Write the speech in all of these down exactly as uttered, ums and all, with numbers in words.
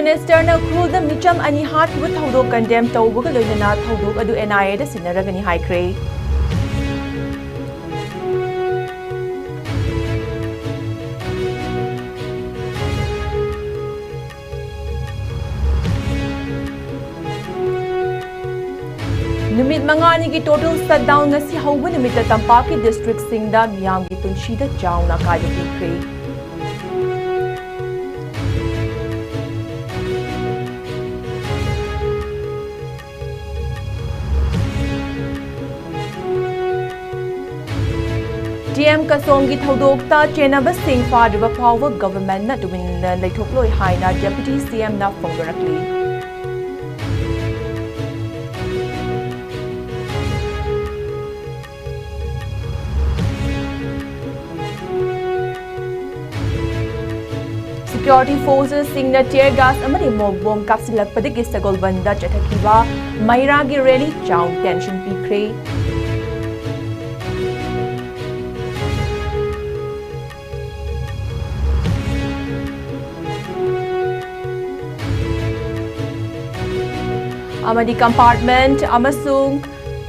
ꯃꯤꯅꯤꯁꯇꯔꯅ ꯎꯈ꯭ꯔꯨꯜꯗ ꯃꯤꯆꯝ ꯑꯅꯤ ꯍꯥꯠꯈꯤꯕ ꯊꯧꯗꯣꯛ ꯀꯟꯗꯦꯝ ꯇꯧꯕꯒ ꯂꯣꯏꯅꯅ ꯊꯧꯗꯣꯛ ꯑꯗꯨ ꯑꯦꯟ ꯑꯥꯏ ꯑꯦꯗ ꯁꯤꯟꯅꯔꯒꯅꯤ ꯍꯥꯏꯈ꯭ꯔꯦ꯫ ꯅꯨꯃꯤꯠ ꯃꯉꯥꯅꯤꯒꯤ total shutdown ꯉꯁꯤ ꯍꯧꯕ ꯅꯨꯃꯤꯠꯇ ꯇꯝꯄꯥꯛꯀꯤ districtꯁꯤꯡꯗ ꯃꯤꯌꯥꯝꯒꯤ ꯄꯨꯟꯁꯤꯗ ꯆꯥꯎꯅ ꯑꯀꯥꯏꯕ ꯄꯤꯈ꯭ꯔꯦ꯫ ꯇꯤ ꯑꯦꯝ ꯀꯁꯣꯡꯒꯤ ꯊꯧꯗꯣꯛꯇ ꯆꯦꯟꯅꯕꯁꯤꯡ ꯐꯥꯗ꯭ꯔꯤꯕ ꯐꯥꯎꯕ governmentꯅ ꯇꯨꯃꯤꯟꯅ ꯂꯩꯊꯣꯛꯂꯣꯏ ꯍꯥꯏꯅ Deputy C Mꯅ ꯐꯣꯡꯗꯣꯔꯛꯂꯤ꯫ Security forcesꯁꯤꯡꯅ tear gas ꯑꯃꯗꯤ mock bomb ꯀꯥꯞꯁꯤꯜꯂꯛꯄꯗꯒꯤ ꯁꯒꯣꯜꯕꯟꯗ ꯆꯠꯊꯈꯤꯕ ꯃꯩꯔꯥꯒꯤ rally ꯆꯥꯎꯅ tension ꯄꯤꯈ꯭ꯔꯦ꯫ ꯑꯃꯗꯤ compartment ꯑꯃꯁꯨꯡ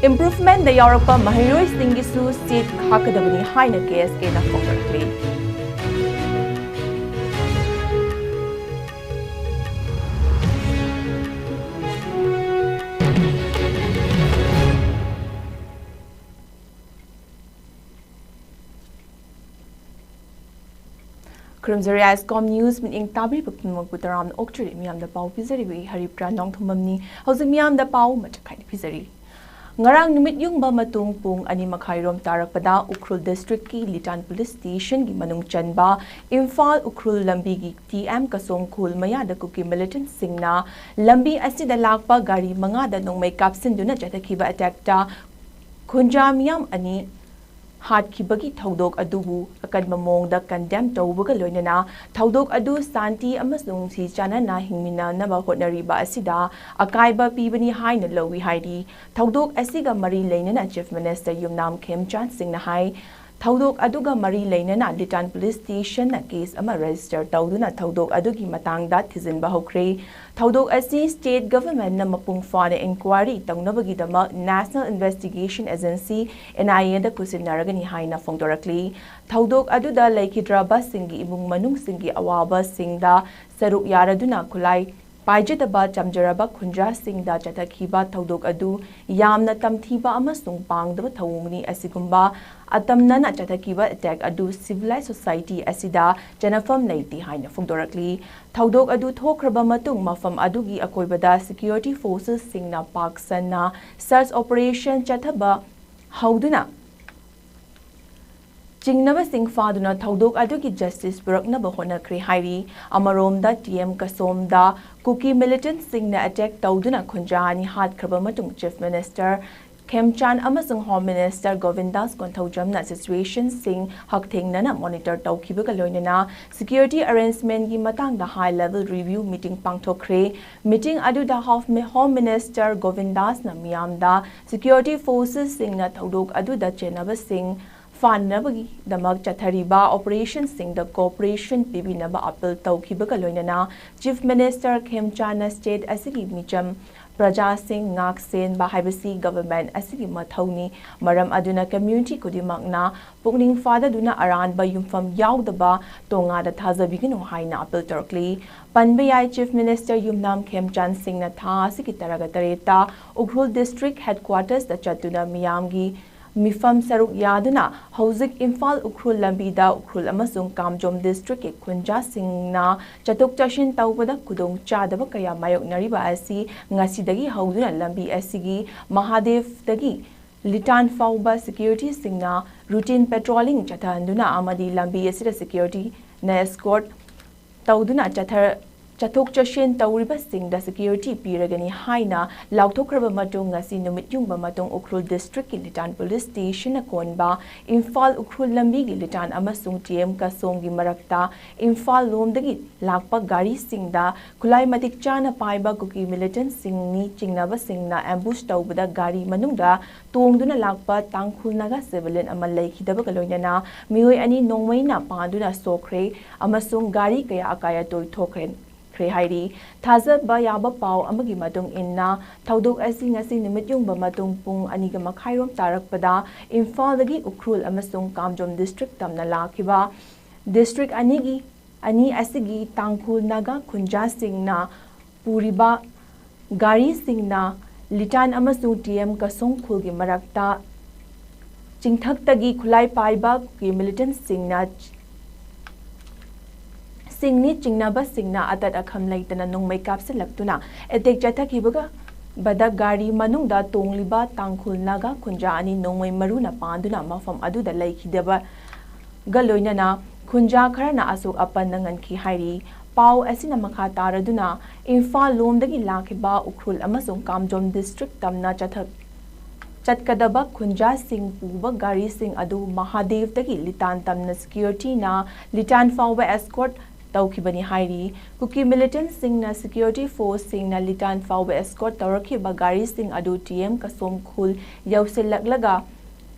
improvementꯗ ꯌꯥꯎꯔꯛꯄ ꯃꯍꯩꯔꯣꯏꯁꯤꯡꯒꯤꯁꯨ seat ꯈꯥꯛꯀꯗꯕꯅꯤ ꯍꯥꯏꯅ K S Aꯅ ꯐꯣꯡꯗꯣꯔꯛꯂꯤ꯫ ꯈꯨꯔꯨꯝꯖꯔꯤ ISCOM News ꯃꯤꯠꯌꯦꯡ ꯇꯥꯕꯤꯔꯤꯕ ꯄꯨꯝꯅꯃꯛꯄꯨ ꯇꯔꯥꯝꯅ ꯑꯣꯛꯆꯔꯤ꯫ ꯃꯤꯌꯥꯝꯗ ꯄꯥꯎ ꯄꯤꯖꯔꯤꯕ ꯑꯩ ꯍꯔꯤꯄ꯭ꯔꯥ ꯅꯣꯡꯊꯣꯝꯕꯝꯅꯤ꯫ ꯍꯧꯖꯤꯛ ꯃꯤꯌꯥꯝꯗ ꯄꯥꯎ ꯃꯆꯥ ꯈꯥꯏꯅ ꯄꯤꯖꯔꯤ꯫ ꯉꯔꯥꯡ ꯅꯨꯃꯤꯠ ꯌꯨꯡꯕ ꯃꯇꯨꯡ ꯄꯨꯡ ꯑꯅꯤ ꯃꯈꯥꯏꯔꯣꯝ ꯇꯥꯔꯛꯄꯗ ꯎꯈ꯭ꯔꯨꯜ districtꯀꯤ ꯂꯤꯇꯥꯟ police stationꯒꯤ ꯃꯅꯨꯡ ꯆꯟꯕ ꯏꯝꯐꯥꯜ ꯎꯈ꯭ꯔꯨꯜ ꯂꯝꯕꯤꯒꯤ T M ꯀꯁꯣꯡ ꯈꯨꯜ ꯃꯌꯥꯗ ꯀꯨꯀꯤ militantꯁꯤꯡꯅ ꯂꯝꯕꯤ ꯑꯁꯤꯗ ꯂꯥꯛꯄ ꯒꯥꯔꯤ ꯃꯉꯥꯗ ꯅꯣꯡꯃꯩ ꯀꯥꯞꯁꯤꯟꯗꯨꯅ ꯆꯠꯊꯈꯤꯕ attackꯇ ꯈꯨꯟꯖꯥ ꯃꯤꯌꯥꯝ ꯑꯅꯤ ꯍꯥꯠꯈꯤꯕꯒꯤ ꯊꯧꯗꯣꯛ ꯑꯗꯨꯕꯨ ꯑꯀꯟꯕ ꯃꯑꯣꯡꯗ condemn ꯇꯧꯕꯒ ꯂꯣꯏꯅꯅ ꯊꯧꯗꯣꯛ ꯑꯗꯨ ꯁꯥꯟꯇꯤ ꯑꯃꯁꯨꯡ ꯅꯨꯡꯁꯤ ꯆꯥꯟꯅꯅ ꯍꯤꯡꯃꯤꯟꯅꯅꯕ ꯍꯣꯠꯅꯔꯤꯕ ꯑꯁꯤꯗ ꯑꯀꯥꯏꯕ ꯄꯤꯕꯅꯤ ꯍꯥꯏꯅ ꯂꯧꯏ ꯍꯥꯏꯔꯤ꯫ ꯊꯧꯗꯣꯛ ꯑꯁꯤꯒ ꯃꯔꯤ ꯂꯩꯅꯅ Chief Minister ꯌꯨꯝꯅꯥꯝ ꯈꯦꯝꯆꯥꯟ ꯁꯤꯡꯅ ꯍꯥꯏ, ꯊꯧꯗꯣꯛ ꯑꯗꯨꯒ ꯃꯔꯤ ꯂꯩꯅꯅ ꯂꯤꯇꯥꯟ ꯄꯨꯂꯤꯁ ꯁ꯭ꯇꯦꯁꯟꯅ ꯀꯦꯁ ꯑꯃ ꯔꯦꯖꯤꯁꯇꯔ ꯇꯧꯗꯨꯅ ꯊꯧꯗꯣꯛ ꯑꯗꯨꯒꯤ ꯃꯇꯥꯡꯗ ꯊꯤꯖꯤꯟꯕ ꯍꯧꯈ꯭ꯔꯦ꯫ ꯊꯧꯗꯣꯛ ꯑꯁꯤ ꯁ꯭ꯇꯦꯠ ꯒꯚꯔꯟꯃꯦꯟꯠꯅ ꯃꯄꯨꯡ ꯐꯥꯅ ꯏꯟꯀ꯭ꯋꯥꯏꯔꯤ ꯇꯧꯅꯕꯒꯤꯗꯃꯛ ꯅꯦꯁꯅꯦꯜ ꯏꯟꯚꯦꯁꯇꯤꯒꯦꯁꯟ ꯑꯦꯖꯦꯟꯁꯤ, ꯑꯦꯟ ꯑꯥꯏ ꯑꯦꯗ ꯈꯨꯠꯁꯤꯟꯅꯔꯒꯅꯤ ꯍꯥꯏꯅ ꯐꯣꯡꯗꯣꯔꯛꯂꯤ꯫ ꯊꯧꯗꯣꯛ ꯑꯗꯨꯗ ꯂꯩꯈꯤꯗ꯭ꯔꯕꯁꯤꯡꯒꯤ ꯏꯃꯨꯡ ꯃꯅꯨꯡꯁꯤꯡꯒꯤ ꯑꯋꯥꯕꯁꯤꯡꯗ ꯁꯔꯨꯛ ꯌꯥꯔꯗꯨꯅ ꯈꯨꯠꯂꯥꯏ ꯄꯥꯏꯖꯗꯕ ꯆꯝꯖꯔꯕ ꯈꯨꯟꯖꯥꯁꯤꯡꯗ ꯆꯠꯊꯈꯤꯕ ꯊꯧꯗꯣꯛ ꯑꯗꯨ ꯌꯥꯝꯅ ꯇꯝꯊꯤꯕ ꯑꯃꯁꯨꯡ ꯄꯥꯡꯗꯕ ꯊꯧꯑꯣꯡꯅꯤ꯫ ꯑꯁꯤꯒꯨꯝꯕ ꯑꯇꯝꯅꯅ ꯆꯠꯊꯈꯤꯕ ꯑꯦꯇꯦꯛ ꯑꯗꯨ ꯁꯤꯚꯤꯂꯥꯏꯖ ꯁꯣꯁꯥꯏꯇꯤ ꯑꯁꯤꯗ ꯆꯟꯅꯐꯝ ꯂꯩꯇꯦ ꯍꯥꯏꯅ ꯐꯣꯡꯗꯣꯔꯛꯂꯤ꯫ ꯊꯧꯗꯣꯛ ꯑꯗꯨ ꯊꯣꯛꯈ꯭ꯔꯕ ꯃꯇꯨꯡ ꯃꯐꯝ ꯑꯗꯨꯒꯤ ꯑꯀꯣꯏꯕꯗ ꯁꯦꯀ꯭ꯌꯨꯔꯤꯇꯤ ꯐꯣꯔꯁꯦꯁꯁꯤꯡꯅ ꯄꯥꯛ ꯁꯟꯅ ꯁꯔꯆ ꯑꯣꯄꯔꯦꯁꯟ ꯆꯠꯊꯕ ꯍꯧꯗꯨꯅ ꯆꯤꯡꯅꯕꯁꯤꯡ ꯐꯥꯗꯨꯅ ꯊꯧꯗꯣꯛ ꯑꯗꯨꯒꯤ ꯖꯁꯇꯤꯁ ꯄꯨꯔꯛꯅꯕ ꯍꯣꯠꯅꯈ꯭ꯔꯦ ꯍꯥꯏꯔꯤ꯫ ꯑꯃꯔꯣꯝꯗ, ꯇꯤ ꯑꯦꯝ ꯀꯁꯣꯝꯗ ꯀꯨꯀꯤ ꯃꯤꯂꯤꯇꯦꯟꯠꯁꯤꯡꯅ ꯑꯦꯇꯦꯛ ꯇꯧꯗꯨꯅ ꯈꯨꯟꯖꯥ ꯑꯅꯤ ꯍꯥꯠꯈ꯭ꯔꯕ ꯃꯇꯨꯡ ꯆꯤꯐ ꯃꯤꯅꯤꯁꯇꯔ ꯈꯦꯝꯆꯥꯟ ꯑꯃꯁꯨꯡ ꯍꯣꯝ ꯃꯤꯅꯤꯁꯇꯔ ꯒꯣꯕꯤꯟꯗꯥꯁ ꯀꯣꯟꯊꯧꯖꯝꯅ ꯁꯤꯆꯨꯋꯦꯁꯟꯁꯤꯡ ꯍꯛꯊꯦꯡꯅꯅ ꯃꯣꯅꯤꯇꯔ ꯇꯧꯈꯤꯕꯒ ꯂꯣꯏꯅꯅ ꯁꯦꯀ꯭ꯌꯨꯔꯤꯇꯤ ꯑꯦꯔꯦꯟꯖꯃꯦꯟꯠꯀꯤ ꯃꯇꯥꯡꯗ ꯍꯥꯏ ꯂꯦꯚꯦꯜ ꯔꯤꯚ꯭ꯌꯨ ꯃꯤꯇꯤꯡ ꯄꯥꯡꯊꯣꯛꯈ꯭ꯔꯦ꯫ ꯃꯤꯇꯤꯡ ꯑꯗꯨꯗ ꯍꯣꯝ ꯃꯤ-, ꯍꯣꯝ ꯃꯤꯅꯤꯁꯇꯔ ꯒꯣꯕꯤꯟꯗꯥꯁꯅ ꯃꯤꯌꯥꯝꯗ ꯁꯦꯀ꯭ꯌꯨꯔꯤꯇꯤ ꯐꯣꯔꯁꯦꯁꯁꯤꯡꯅ ꯊꯧꯗꯣꯛ ꯑꯗꯨꯗ ꯆꯦꯟꯅꯕꯁꯤꯡ ꯐꯥꯅꯅꯕꯒꯤꯗꯃꯛ ꯆꯠꯊꯔꯤꯕ ꯑꯣꯄꯔꯦꯁꯟꯁꯤꯡꯗ ꯀꯣꯑꯣꯄꯔꯦꯁꯟ ꯄꯤꯕꯤꯅꯕ ꯑꯥꯄꯤꯜ ꯇꯧꯈꯤꯕꯒ ꯂꯣꯏꯅꯅ ꯆꯤꯐ ꯃꯤꯅꯤꯁꯇꯔ ꯈꯦꯝꯆꯥꯟꯅ ꯁ꯭ꯇꯦꯠ ꯑꯁꯤꯒꯤ ꯃꯤꯆꯝ ꯄ꯭ꯔꯖꯥꯁꯤꯡ ꯉꯥꯛ ꯁꯦꯟꯕ ꯍꯥꯏꯕꯁꯤ ꯒꯚꯔꯟꯃꯦꯟꯠ ꯑꯁꯤꯒꯤ ꯃꯊꯧꯅꯤ꯫ ꯃꯔꯝ ꯑꯗꯨꯅ ꯀꯝꯃ꯭ꯌꯨꯅꯤꯇꯤ ꯈꯨꯗꯤꯡꯃꯛꯅ ꯄꯨꯛꯅꯤꯡ ꯐꯥꯗꯗꯨꯅ ꯑꯔꯥꯟꯕ ꯌꯨꯝꯐꯝ ꯌꯥꯎꯗꯕ ꯇꯣꯉꯥꯟꯗ ꯊꯥꯖꯕꯤꯒꯅꯨ ꯍꯥꯏꯅ ꯑꯥꯄꯤꯜ ꯇꯧꯔꯛꯂꯤ꯫ ꯄꯟꯕ ꯌꯥꯏ, ꯆꯤꯐ ꯃꯤꯅꯤꯁꯇꯔ ꯌꯨꯝꯅꯥꯝ ꯈꯦꯝꯆꯥꯟ ꯁꯤꯡꯅ ꯊꯥ ꯑꯁꯤꯒꯤ ꯇꯔꯥꯒ ꯇꯔꯦꯠꯇ ꯎꯈ꯭ꯔꯨꯜ ꯗꯤꯁꯇ꯭ꯔꯤꯛ ꯍꯦꯗꯀ꯭ꯋꯥꯇꯔꯁꯇ ꯆꯠꯇꯨꯅ ꯃꯤꯌꯥꯝꯒꯤ ꯃꯤꯐꯝ ꯁꯔꯨꯛ ꯌꯥꯗꯨꯅ ꯍꯧꯖꯤꯛ ꯏꯝꯐꯥꯜ ꯎꯈ꯭ꯔꯨꯜ ꯂꯝꯕꯤꯗ ꯎꯈ꯭ꯔꯨꯜ ꯑꯃꯁꯨꯡ ꯀꯥꯝꯖꯣꯝ ꯗꯤꯁꯇ꯭ꯔꯤꯛꯀꯤ ꯈꯨꯟꯖꯥꯁꯤꯡꯅ ꯆꯠꯊꯣꯛ ꯆꯠꯁꯤꯟ ꯇꯧꯕꯗ ꯈꯨꯗꯣꯡ ꯆꯥꯗꯕ ꯀꯌꯥ ꯃꯥꯌꯣꯛꯅꯔꯤꯕ ꯑꯁꯤ ꯉꯁꯤꯗꯒꯤ ꯍꯧꯗꯨꯅ ꯂꯝꯕꯤ ꯑꯁꯤꯒꯤ ꯃꯍꯥꯗꯦꯕꯇꯒꯤ ꯂꯤꯇꯥꯟ ꯐꯥꯎꯕ ꯁꯦꯀ꯭ꯌꯨꯔꯤꯇꯤꯁꯤꯡꯅ ꯔꯨꯇꯤꯟ ꯄꯦꯇ꯭ꯔꯣꯂꯤꯡ ꯆꯠꯊꯍꯟꯗꯨꯅ ꯑꯃꯗꯤ ꯂꯝꯕꯤ ꯑꯁꯤꯗ ꯁꯦꯀ꯭ꯌꯨꯔꯤꯇꯤꯅ ꯑꯦꯁꯀꯣꯔꯠ ꯇꯧꯗꯨꯅ ꯆꯠꯊ-, ꯆꯠꯊꯣꯛ ꯆꯠꯁꯤꯟ ꯇꯧꯔꯤꯕꯁꯤꯡꯗ ꯁꯦꯀ꯭ꯌꯨꯔꯤꯇꯤ ꯄꯤꯔꯒꯅꯤ ꯍꯥꯏꯅ ꯂꯥꯎꯊꯣꯛꯈ꯭ꯔꯕ ꯃꯇꯨꯡ, ꯉꯁꯤ ꯅꯨꯃꯤꯠ ꯌꯨꯡꯕ ꯃꯇꯨꯡ ꯎꯈ꯭ꯔꯨꯜ ꯗꯤꯁꯇ꯭ꯔꯤꯛꯀꯤ ꯂꯤꯇꯥꯟ ꯄꯨꯂꯤꯁ ꯁ꯭ꯇꯦꯁꯟꯅ ꯀꯣꯟꯕ ꯏꯝꯐꯥꯜ ꯎꯈ꯭ꯔꯨꯜ ꯂꯝꯕꯤꯒꯤ ꯂꯤꯇꯥꯟ ꯑꯃꯁꯨꯡ ꯇꯤ ꯑꯦꯝ ꯀꯁꯣꯡꯒꯤ ꯃꯔꯛꯇ ꯏꯝꯐꯥꯜ ꯂꯣꯝꯗꯒꯤ ꯂꯥꯛꯄ ꯒꯥꯔꯤꯁꯤꯡꯗ ꯈꯨꯠꯂꯥꯏ ꯃꯇꯤꯛ ꯆꯥꯅ ꯄꯥꯏꯕ ꯀꯨꯀꯤ ꯃꯤꯂꯤꯇꯦꯟꯠꯁꯤꯡꯅꯤ ꯆꯤꯡꯅꯕꯁꯤꯡꯅ ꯑꯦꯝꯕꯨꯁ ꯇꯧꯕꯗ ꯒꯥꯔꯤ ꯃꯅꯨꯡꯗ ꯇꯣꯡꯗꯨꯅ ꯂꯥꯛꯄ ꯇꯥꯡꯈꯨꯜ ꯅꯥꯒꯥ ꯁꯤꯚꯤꯂꯤꯌꯟ ꯑꯃ ꯂꯩꯈꯤꯗꯕꯒ ꯂꯣꯏꯅꯅ ꯃꯤꯑꯣꯏ ꯑꯅꯤ ꯅꯣꯡꯃꯩꯅ ꯄꯥꯟꯗꯨꯅ ꯁꯣꯛꯈ꯭ꯔꯦ ꯑꯃꯁꯨꯡ ꯒꯥꯔꯤ ꯀꯌꯥ ꯑꯀꯥꯏ ꯑꯇꯣꯏ ꯊꯣꯛꯈ꯭ꯔꯦ꯫ ꯈ꯭ꯔꯦ ꯍꯥꯏꯔꯤ꯫ ꯊꯥꯖꯕ ꯌꯥꯕ ꯄꯥꯎ ꯑꯃꯒꯤ ꯃꯇꯨꯡ ꯏꯟꯅ, ꯊꯧꯗꯣꯛ ꯑꯁꯤ ꯉꯁꯤ ꯅꯨꯃꯤꯠ ꯌꯨꯡꯕ ꯃꯇꯨꯡ ꯄꯨꯡ ꯑꯅꯤꯒ ꯃꯈꯥꯏꯔꯣꯝ ꯇꯥꯔꯛꯄꯗ ꯏꯝꯐꯥꯜꯗꯒꯤ ꯎꯈ꯭ꯔꯨꯜ ꯑꯃꯁꯨꯡ ꯀꯥꯝꯖꯣꯝ ꯗꯤꯁꯇ꯭ꯔꯤꯛ ꯇꯝꯅ ꯂꯥꯛꯈꯤꯕ ꯗꯤꯁꯇ꯭ꯔꯤꯛ ꯑꯅꯤꯒꯤ, ꯑꯅꯤ ꯑꯁꯤꯒꯤ ꯇꯥꯡꯈꯨꯜ ꯅꯥꯒꯥ ꯈꯨꯟꯖꯥꯁꯤꯡꯅ ꯄꯨꯔꯤꯕ ꯒꯥꯔꯤꯁꯤꯡꯅ ꯂꯤꯇꯥꯟ ꯑꯃꯁꯨꯡ ꯇꯤ ꯑꯦꯝ ꯀꯁꯣꯡ ꯈꯨꯜꯒꯤ ꯃꯔꯛꯇ ꯆꯤꯡꯊꯛꯇꯒꯤ ꯈꯨꯠꯂꯥꯏ ꯄꯥꯏꯕ ꯀꯨꯀꯤ ꯃꯤꯂꯤꯇꯦꯟꯠꯁꯤꯡꯅ, ꯁꯤꯡꯅꯤ ꯆꯤꯡꯅꯕꯁꯤꯡꯅ ꯑꯇꯠ ꯑꯈꯝ ꯂꯩꯇꯅ ꯅꯣꯡꯃꯩ ꯀꯥꯞꯁꯤꯜꯂꯛꯇꯨꯅ ꯑꯦꯇꯦꯛ ꯆꯠꯊꯈꯤꯕꯒ ꯕꯗ ꯒꯥꯔꯤ ꯃꯅꯨꯡꯗ ꯇꯣꯡꯂꯤꯕ ꯇꯥꯡꯈꯨꯜ ꯅꯥꯒꯥ ꯈꯨꯟꯖꯥ ꯑꯅꯤ ꯅꯣꯡꯃꯩ ꯃꯔꯨꯅ ꯄꯥꯟꯗꯨꯅ ꯃꯐꯝ ꯑꯗꯨꯗ ꯂꯩꯈꯤꯗꯕꯒ ꯂꯣꯏꯅꯅ ꯈꯨꯟꯖꯥ ꯈꯔꯅ ꯑꯁꯣꯛ ꯑꯄꯟ ꯅꯪꯍꯟꯈꯤ ꯍꯥꯏꯔꯤ꯫ ꯄꯥꯎ ꯑꯁꯤꯅ ꯃꯈꯥ ꯇꯥꯔꯗꯨꯅ ꯏꯝꯐꯥꯜ ꯂꯣꯝꯗꯒꯤ ꯂꯥꯛꯈꯤꯕ ꯎꯈ꯭ꯔꯨꯜ ꯑꯃꯁꯨꯡ ꯀꯥꯝꯖꯣꯝ ꯗꯤꯁꯇ꯭ꯔꯤꯛ ꯇꯝꯅ ꯆꯠꯊ-, ꯆꯠꯀꯗꯕ ꯈꯨꯟꯖꯥꯁꯤꯡ ꯄꯨꯕ ꯒꯥꯔꯤꯁꯤꯡ ꯑꯗꯨ ꯃꯍꯥꯗꯦꯕꯇꯒꯤ ꯂꯤꯇꯥꯟ ꯇꯝꯅ ꯁꯦꯀ꯭ꯌꯨꯔꯤꯇꯤꯅ ꯂꯤꯇꯥꯟ ꯐꯥꯎꯕ ꯑꯦꯁꯀꯣꯔꯠ ꯇꯧꯈꯤꯕꯅꯤ ꯍꯥꯏꯔꯤ꯫ ꯀꯨꯀꯤ ꯃꯤꯂꯤꯇꯦꯟꯠꯁꯤꯡꯅ ꯁꯦꯀ꯭ꯌꯨꯔꯤꯇꯤ ꯐꯣꯔꯁꯁꯤꯡꯅ ꯂꯤꯇꯥꯟ ꯐꯥꯎꯕ ꯑꯦꯁꯀꯣꯔꯠ ꯇꯧꯔꯛꯈꯤꯕ ꯒꯥꯔꯤꯁꯤꯡ ꯑꯗꯨ ꯇꯤ ꯑꯦꯝ ꯀꯁꯣꯝ ꯈꯨꯜ ꯌꯧꯁꯤꯜꯂꯛꯂꯒ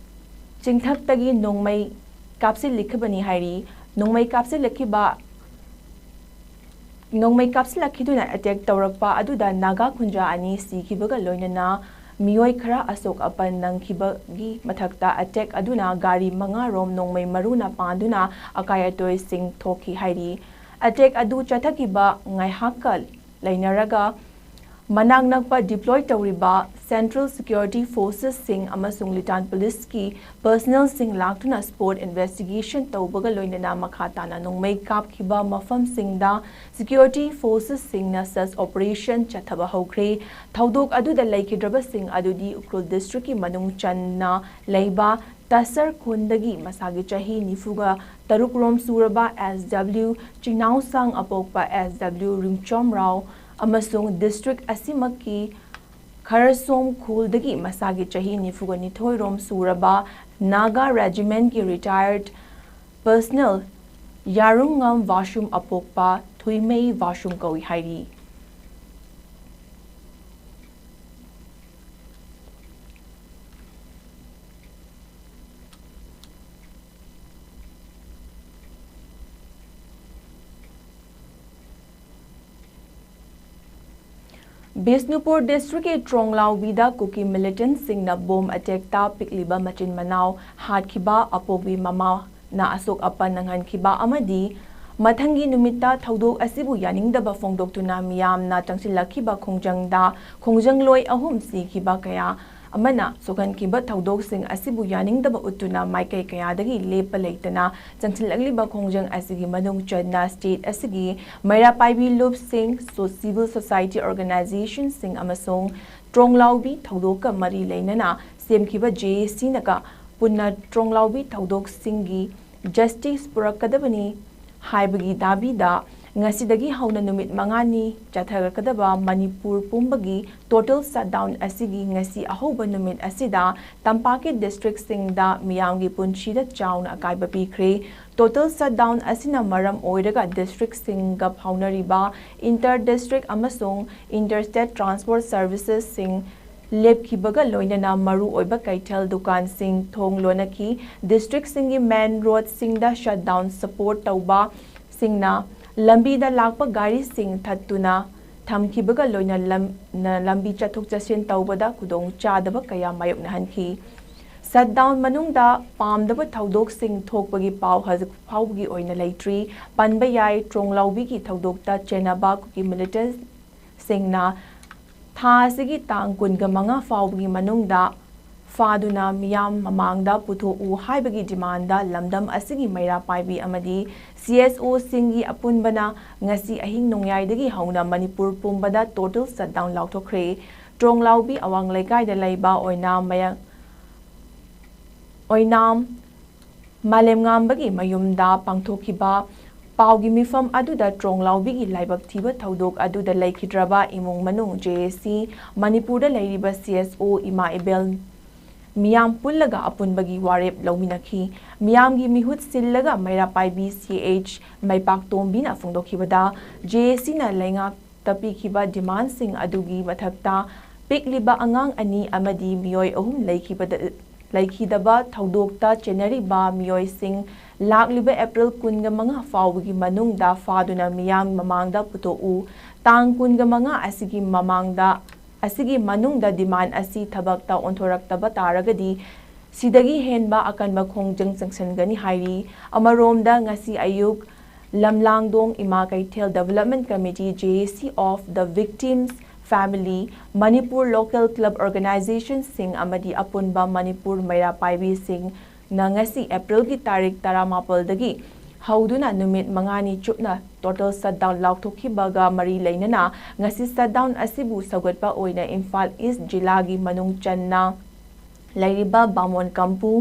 ꯆꯤꯡꯊꯛꯇꯒꯤ ꯅꯣꯡꯃꯩ ꯀꯥꯞꯁꯤꯜꯂꯛꯈꯤꯕꯅꯤ ꯍꯥꯏꯔꯤ꯫ ꯅꯣꯡꯃꯩ ꯀꯥꯞꯁꯤꯜꯂꯛꯈꯤꯕ, ꯅꯣꯡꯃꯩ ꯀꯥꯞꯁꯤꯜꯂꯛꯈꯤꯗꯨꯅ ꯑꯦꯇꯦꯛ ꯇꯧꯔꯛꯄ ꯑꯗꯨꯗ ꯅꯥꯒꯥ ꯈꯨꯟꯖꯥ ꯑꯅꯤ ꯁꯤꯈꯤꯕꯒ ꯂꯣꯏꯅꯅ ꯃꯤꯑꯣꯏ ꯈꯔ ꯑꯁꯣꯛ ꯑꯄꯟ ꯅꯪꯈꯤꯕꯒꯤ ꯃꯊꯛꯇ ꯑꯦꯇꯦꯛ ꯑꯗꯨꯅ ꯒꯥꯔꯤ ꯃꯉꯥꯔꯣꯝ ꯅꯣꯡꯃꯩ ꯃꯔꯨꯅ ꯄꯥꯟꯗꯨꯅ ꯑꯀꯥꯏ ꯑꯇꯣꯏꯁꯤꯡ ꯊꯣꯛꯈꯤ ꯍꯥꯏꯔꯤ꯫ ꯑꯦꯇꯦꯛ ꯑꯗꯨ ꯆꯠꯊꯈꯤꯕ ꯉꯥꯏꯍꯥꯛꯀ ꯂꯩꯅꯔꯒ ꯃꯅꯥꯛ ꯅꯛꯄ ꯗꯤꯄ꯭ꯂꯣꯏ ꯇꯧꯔꯤꯕ ꯁꯦꯟꯇ꯭ꯔꯦꯜ ꯁꯦꯀ꯭ꯌꯨꯔꯤꯇꯤ ꯐꯣꯔꯁꯦꯁꯁꯤꯡ ꯑꯃꯁꯨꯡ ꯂꯤꯇꯥꯟ ꯄꯨꯂꯤꯁꯀꯤ ꯄꯔꯁꯅꯦꯜꯁꯤꯡ ꯂꯥꯛꯇꯨꯅ ꯁ꯭ꯄꯣꯠ ꯏꯟꯚꯦꯁꯇꯤꯒꯦꯁꯟ ꯇꯧꯕꯒ ꯂꯣꯏꯅꯅ ꯃꯈꯥ ꯇꯥꯅ ꯅꯣꯡꯃꯩ ꯀꯥꯞꯈꯤꯕ ꯃꯐꯝꯁꯤꯡꯗ ꯁꯦꯀ꯭ꯌꯨꯔꯤꯇꯤ ꯐꯣꯔꯁꯦꯁꯁꯤꯡꯅ ꯁꯔꯆ ꯑꯣꯄꯔꯦꯁꯟ ꯆꯠꯊꯕ ꯍꯧꯈ꯭ꯔꯦ꯫ ꯊꯧꯗꯣꯛ ꯑꯗꯨꯗ ꯂꯩꯈꯤꯗ꯭ꯔꯕꯁꯤꯡ ꯑꯗꯨꯗꯤ ꯎꯈ꯭ꯔꯨꯜ ꯗꯤꯁꯇ꯭ꯔꯤꯛꯀꯤ ꯃꯅꯨꯡ ꯆꯟꯅ ꯂꯩꯕ ꯇꯁꯔ ꯈꯨꯟꯗꯒꯤ ꯃꯁꯥꯒꯤ ꯆꯍꯤ ꯅꯤꯐꯨꯒ ꯇꯔꯨꯛ ꯔꯣꯝ ꯁꯨꯔꯕ S W ꯆꯤꯡꯅꯥꯎꯁꯥꯡ ꯑꯄꯣꯛꯄ S W ꯔꯤꯡꯆꯣꯝ Rao ꯑꯃꯁꯨꯡ district ꯑꯁꯤꯃꯛꯀꯤ ꯈꯔꯁꯣꯝ ꯈꯨꯜꯗꯒꯤ ꯃꯁꯥꯒꯤ ꯆꯍꯤ ꯅꯤꯐꯨꯒ ꯅꯤꯊꯣꯏ ꯔꯣꯝ ꯁꯨꯔꯕ Naga regiment ꯀꯤ retired personnel ꯌꯥꯔꯨꯉꯝ ꯋꯥꯁꯨꯝ ꯑꯄꯣꯛꯄ ꯊꯨꯏꯃꯩ ꯋꯥꯁꯨꯝ ꯀꯧꯏ ꯍꯥꯏꯔꯤ꯫ ꯕꯤꯁꯅꯨꯄꯨꯔ district ꯀꯤ ꯇ꯭ꯔꯣꯡꯂꯥꯎꯕꯤꯗ ꯀꯨꯀꯤ militant ꯁꯤꯡꯅ bomb attack ꯇ ꯄꯤꯛꯂꯤꯕ ꯃꯆꯤꯟ ꯃꯅꯥꯎ ꯍꯥꯠꯈꯤꯕ ꯑꯄꯣꯛꯄꯤ ꯃꯃꯥꯅ ꯑꯁꯣꯛ ꯑꯄꯟ ꯅꯪꯍꯟꯈꯤꯕ ꯑꯃꯗꯤ ꯃꯊꯪꯒꯤ ꯅꯨꯃꯤꯠꯇ ꯊꯧꯗꯣꯛ ꯑꯁꯤꯕꯨ ꯌꯥꯅꯤꯡꯗꯕ ꯐꯣꯡꯗꯣꯛꯇꯨꯅ ꯃꯤꯌꯥꯝꯅ ꯆꯪꯁꯤꯜꯂꯛꯈꯤꯕ ꯈꯣꯡꯖꯪꯗ ꯈꯣꯡꯖꯪꯂꯣꯏ ꯑꯍꯨꯝ ꯁꯤꯈꯤꯕ ꯀꯌꯥ ꯑꯃꯅ ꯁꯣꯛꯍꯟꯈꯤꯕ ꯊꯧꯗꯣꯛꯁꯤꯡ ꯑꯁꯤꯕꯨ ꯌꯥꯅꯤꯡꯗꯕ ꯎꯠꯇꯨꯅ ꯃꯥꯏꯀꯩ ꯀꯌꯥꯗꯒꯤ ꯂꯦꯞꯄ ꯂꯩꯇꯅ ꯆꯪꯁꯤꯜꯂꯛꯂꯤꯕ ꯈꯣꯡꯖꯪ ꯑꯁꯤꯒꯤ ꯃꯅꯨꯡ ꯆꯟꯅ state ꯑꯁꯤꯒꯤ ꯃꯩꯔꯥ ꯄꯥꯏꯕꯤ ꯂꯨꯞꯁꯤꯡ, so-, civil society organizationꯁꯤꯡ ꯑꯃꯁꯨꯡ ꯇ꯭ꯔꯣꯡꯂꯥꯎꯕꯤ ꯊꯧꯗꯣꯛꯀ ꯃꯔꯤ ꯂꯩꯅꯅ ꯁꯦꯝꯈꯤꯕ J A Cꯅꯒ ꯄꯨꯟꯅ ꯇ꯭ꯔꯣꯡꯂꯥꯎꯕꯤ ꯊꯧꯗꯣꯛꯁꯤꯡꯒꯤ justice ꯄꯨꯔꯛꯀꯗꯕꯅꯤ ꯍꯥꯏꯕꯒꯤ ꯗꯥꯕꯤꯗ ꯉꯁꯤꯗꯒꯤ ꯍꯧꯅ ꯅꯨꯃꯤꯠ ꯃꯉꯥꯅꯤ ꯆꯠꯊꯔꯛꯀꯗꯕ ꯃꯅꯤꯄꯨꯔ ꯄꯨꯝꯕꯒꯤ total shutdown ꯑꯁꯤꯒꯤ ꯉꯁꯤ ꯑꯍꯧꯕ ꯅꯨꯃꯤꯠ ꯑꯁꯤꯗ ꯇꯝꯄꯥꯛꯀꯤ districtꯁꯤꯡꯗ ꯃꯤꯌꯥꯝꯒꯤ ꯄꯨꯟꯁꯤꯗ ꯆꯥꯎꯅ ꯑꯀꯥꯏꯕ ꯄꯤꯈ꯭ꯔꯦ꯫ Total shutdown ꯑꯁꯤꯅ ꯃꯔꯝ ꯑꯣꯏꯔꯒ districtꯁꯤꯡꯒ ꯐꯥꯎꯅꯔꯤꯕ inter district ꯑꯃꯁꯨꯡ inter state transport servicesꯁꯤꯡ ꯂꯦꯞꯈꯤꯕꯒ ꯂꯣꯏꯅꯅ ꯃꯔꯨꯑꯣꯏꯕ ꯀꯩꯊꯦꯜ ꯗꯨꯀꯥꯟꯁꯤꯡ ꯊꯣꯡ ꯂꯣꯟꯅꯈꯤ꯫ Districtꯁꯤꯡꯒꯤ main roadꯁꯤꯡꯗ shutdown support ꯇꯧꯕꯁꯤꯡꯅ ꯂꯝꯕꯤꯗ ꯂꯥꯛꯄ ꯒꯥꯔꯤꯁꯤꯡ ꯊꯠꯇꯨꯅ ꯊꯝꯈꯤꯕꯒ ꯂꯣꯏꯅ ꯂꯝ-, ꯅ ꯂꯝꯕꯤ ꯆꯠꯊꯣꯛ ꯆꯠꯁꯤꯟ ꯇꯧꯕꯗ ꯈꯨꯗꯣꯡꯆꯥꯗꯕ ꯀꯌꯥ ꯃꯥꯌꯣꯛꯅꯍꯟꯈꯤ꯫ Shutdown ꯃꯅꯨꯡꯗ ꯄꯥꯝꯗꯕ ꯊꯧꯗꯣꯛꯁꯤꯡ ꯊꯣꯛꯄꯒꯤ ꯄꯥꯎ ꯍꯧꯖꯤꯛ ꯐꯥꯎꯕꯒꯤ ꯑꯣꯏꯅ ꯂꯩꯇ꯭ꯔꯤ꯫ ꯄꯟꯕ ꯌꯥꯏ, ꯇ꯭ꯔꯣꯡꯂꯥꯎꯕꯤꯒꯤ ꯊꯧꯗꯣꯛꯇ ꯆꯦꯟꯅꯕ ꯀꯨꯀꯤ militantꯁꯤꯡꯅ ꯊꯥ ꯑꯁꯤꯒꯤ ꯇꯥꯡ ꯀꯨꯟꯒ ꯃꯉꯥ ꯐꯥꯎꯕꯒꯤ ꯃꯅꯨꯡꯗ ꯐꯥꯗꯨꯅ ꯃꯤꯌꯥꯝ ꯃꯃꯥꯡꯗ ꯄꯨꯊꯣꯛꯎ ꯍꯥꯏꯕꯒꯤ demandꯗ ꯂꯝꯗꯝ ꯑꯁꯤꯒꯤ ꯃꯩꯔꯥ ꯄꯥꯏꯕꯤ ꯑꯃꯗꯤ CSOꯁꯤꯡꯒꯤ ꯑꯄꯨꯟꯕꯅ ꯉꯁꯤ ꯑꯍꯤꯡ ꯅꯣꯡꯌꯥꯏꯗꯒꯤ ꯍꯧꯅ ꯃꯅꯤꯄꯨꯔ ꯄꯨꯝꯕꯗ total shutdown ꯂꯥꯎꯊꯣꯛꯈ꯭ꯔꯦ꯫ ꯇ꯭ꯔꯣꯡꯂꯥꯎꯕꯤ ꯑꯋꯥꯡ ꯂꯩꯀꯥꯏꯗ ꯂꯩꯕ ꯑꯣꯏꯅ ꯃꯌꯥꯡ ꯑꯣꯏꯅꯥꯝ ꯃꯥꯂꯦꯝꯉꯥꯝꯕꯒꯤ ꯃꯌꯨꯝꯗ ꯄꯥꯡꯊꯣꯛꯈꯤꯕ ꯄꯥꯎꯒꯤ ꯃꯤꯐꯝ ꯑꯗꯨꯗ ꯇ꯭ꯔꯣꯡꯂꯥꯎꯕꯤꯒꯤ ꯂꯥꯏꯕꯛ ꯊꯤꯕ ꯊꯧꯗꯣꯛ ꯑꯗꯨꯗ ꯂꯩꯈꯤꯗ꯭ꯔꯕ ꯏꯃꯨꯡ ꯃꯅꯨꯡ, ꯖꯦ ꯑꯦ ꯁꯤ ꯃꯅꯤꯄꯨꯔꯗ ꯂꯩꯔꯤꯕ ꯁꯤ ꯑꯦꯁ ꯑꯣ ꯏꯃꯥ ꯏꯕꯦꯜ ꯃꯤꯌꯥꯝ ꯄꯨꯜꯂꯒ ꯑꯄꯨꯟꯕꯒꯤ ꯋꯥꯔꯦꯞ ꯂꯧꯃꯤꯟꯅꯈꯤ꯫ ꯃꯤꯌꯥꯝꯒꯤ ꯃꯤꯍꯨꯠ ꯁꯤꯜꯂꯒ ꯃꯩꯔꯥ ꯄꯥꯏꯕꯤ ꯁꯤ ꯑꯩꯆ ꯃꯩꯄꯥꯛꯇꯣꯝꯕꯤꯅ ꯐꯣꯡꯗꯣꯛꯈꯤꯕꯗ, ꯖꯦ ꯑꯦ ꯁꯤꯅ ꯂꯩꯉꯥꯛꯇ ꯄꯤꯈꯤꯕ ꯗꯤꯃꯥꯟꯁꯤꯡ ꯑꯗꯨꯒꯤ ꯃꯊꯛꯇ ꯄꯤꯛꯂꯤꯕ ꯑꯉꯥꯡ ꯑꯅꯤ ꯑꯃꯗꯤ ꯃꯤꯑꯣꯏ ꯑꯍꯨꯝ ꯂꯩꯈꯤꯕꯗ, ꯂꯩꯈꯤꯗꯕ ꯊꯧꯗꯣꯛꯇ ꯆꯦꯟꯅꯔꯤꯕ ꯃꯤꯑꯣꯏꯁꯤꯡ ꯂꯥꯛꯂꯤꯕ ꯑꯦꯄ꯭ꯔꯤꯜ ꯀꯨꯟꯒ ꯃꯉꯥ ꯐꯥꯎꯕꯒꯤ ꯃꯅꯨꯡꯗ ꯐꯥꯗꯨꯅ ꯃꯤꯌꯥꯝ ꯃꯃꯥꯡꯗ ꯄꯨꯊꯣꯛꯎ꯫ ꯇꯥꯡ ꯀꯨꯟꯒ ꯃꯉꯥ ꯑꯁꯤꯒꯤ ꯃꯃꯥꯡꯗ, ꯑꯁꯤꯒꯤ ꯃꯅꯨꯡꯗ ꯗꯤꯃꯥꯟ ꯑꯁꯤ ꯊꯕꯛꯇ ꯑꯣꯟꯊꯣꯔꯛꯇꯕ ꯇꯥꯔꯒꯗꯤ ꯁꯤꯗꯒꯤ ꯍꯦꯟꯕ ꯑꯀꯟꯕ ꯈꯣꯡꯖꯪ ꯆꯪꯁꯤꯟꯒꯅꯤ ꯍꯥꯏꯔꯤ꯫ ꯑꯃꯔꯣꯝꯗ, ꯉꯁꯤ ꯑꯌꯨꯛ ꯂꯝꯂꯥꯡꯗꯣꯡ ꯏꯃꯥ ꯀꯩꯊꯦꯜ Development Committee, J A C of the Victims Family, Manipur Local Club Organizationꯁꯤꯡ ꯑꯃꯗꯤ ꯑꯄꯨꯟꯕ ꯃꯅꯤꯄꯨꯔ ꯃꯩꯔꯥ ꯄꯥꯏꯕꯤꯁꯤꯡꯅ ꯉꯁꯤ ꯑꯦꯄ꯭ꯔꯤꯜꯒꯤ ꯇꯥꯔꯤꯛ ꯇꯔꯥꯃꯥꯄꯜꯗꯒꯤ ꯍꯧꯗꯨꯅ ꯅꯨꯃꯤꯠ ꯃꯉꯥꯅꯤ ꯆꯨꯞꯅ total shutdown ꯂꯥꯎꯊꯣꯛꯈꯤꯕꯒ ꯃꯔꯤ ꯂꯩꯅꯅ ꯉꯁꯤ shutdown ꯑꯁꯤꯕꯨ ꯁꯧꯒꯠꯄ ꯑꯣꯏꯅ ꯏꯝꯐꯥꯜ ꯏꯁ ꯖꯤꯂꯥꯒꯤ ꯃꯅꯨꯡ ꯆꯟꯅ ꯂꯩꯔꯤꯕ ꯕꯥꯃꯣꯟ ꯀꯝꯄꯨ,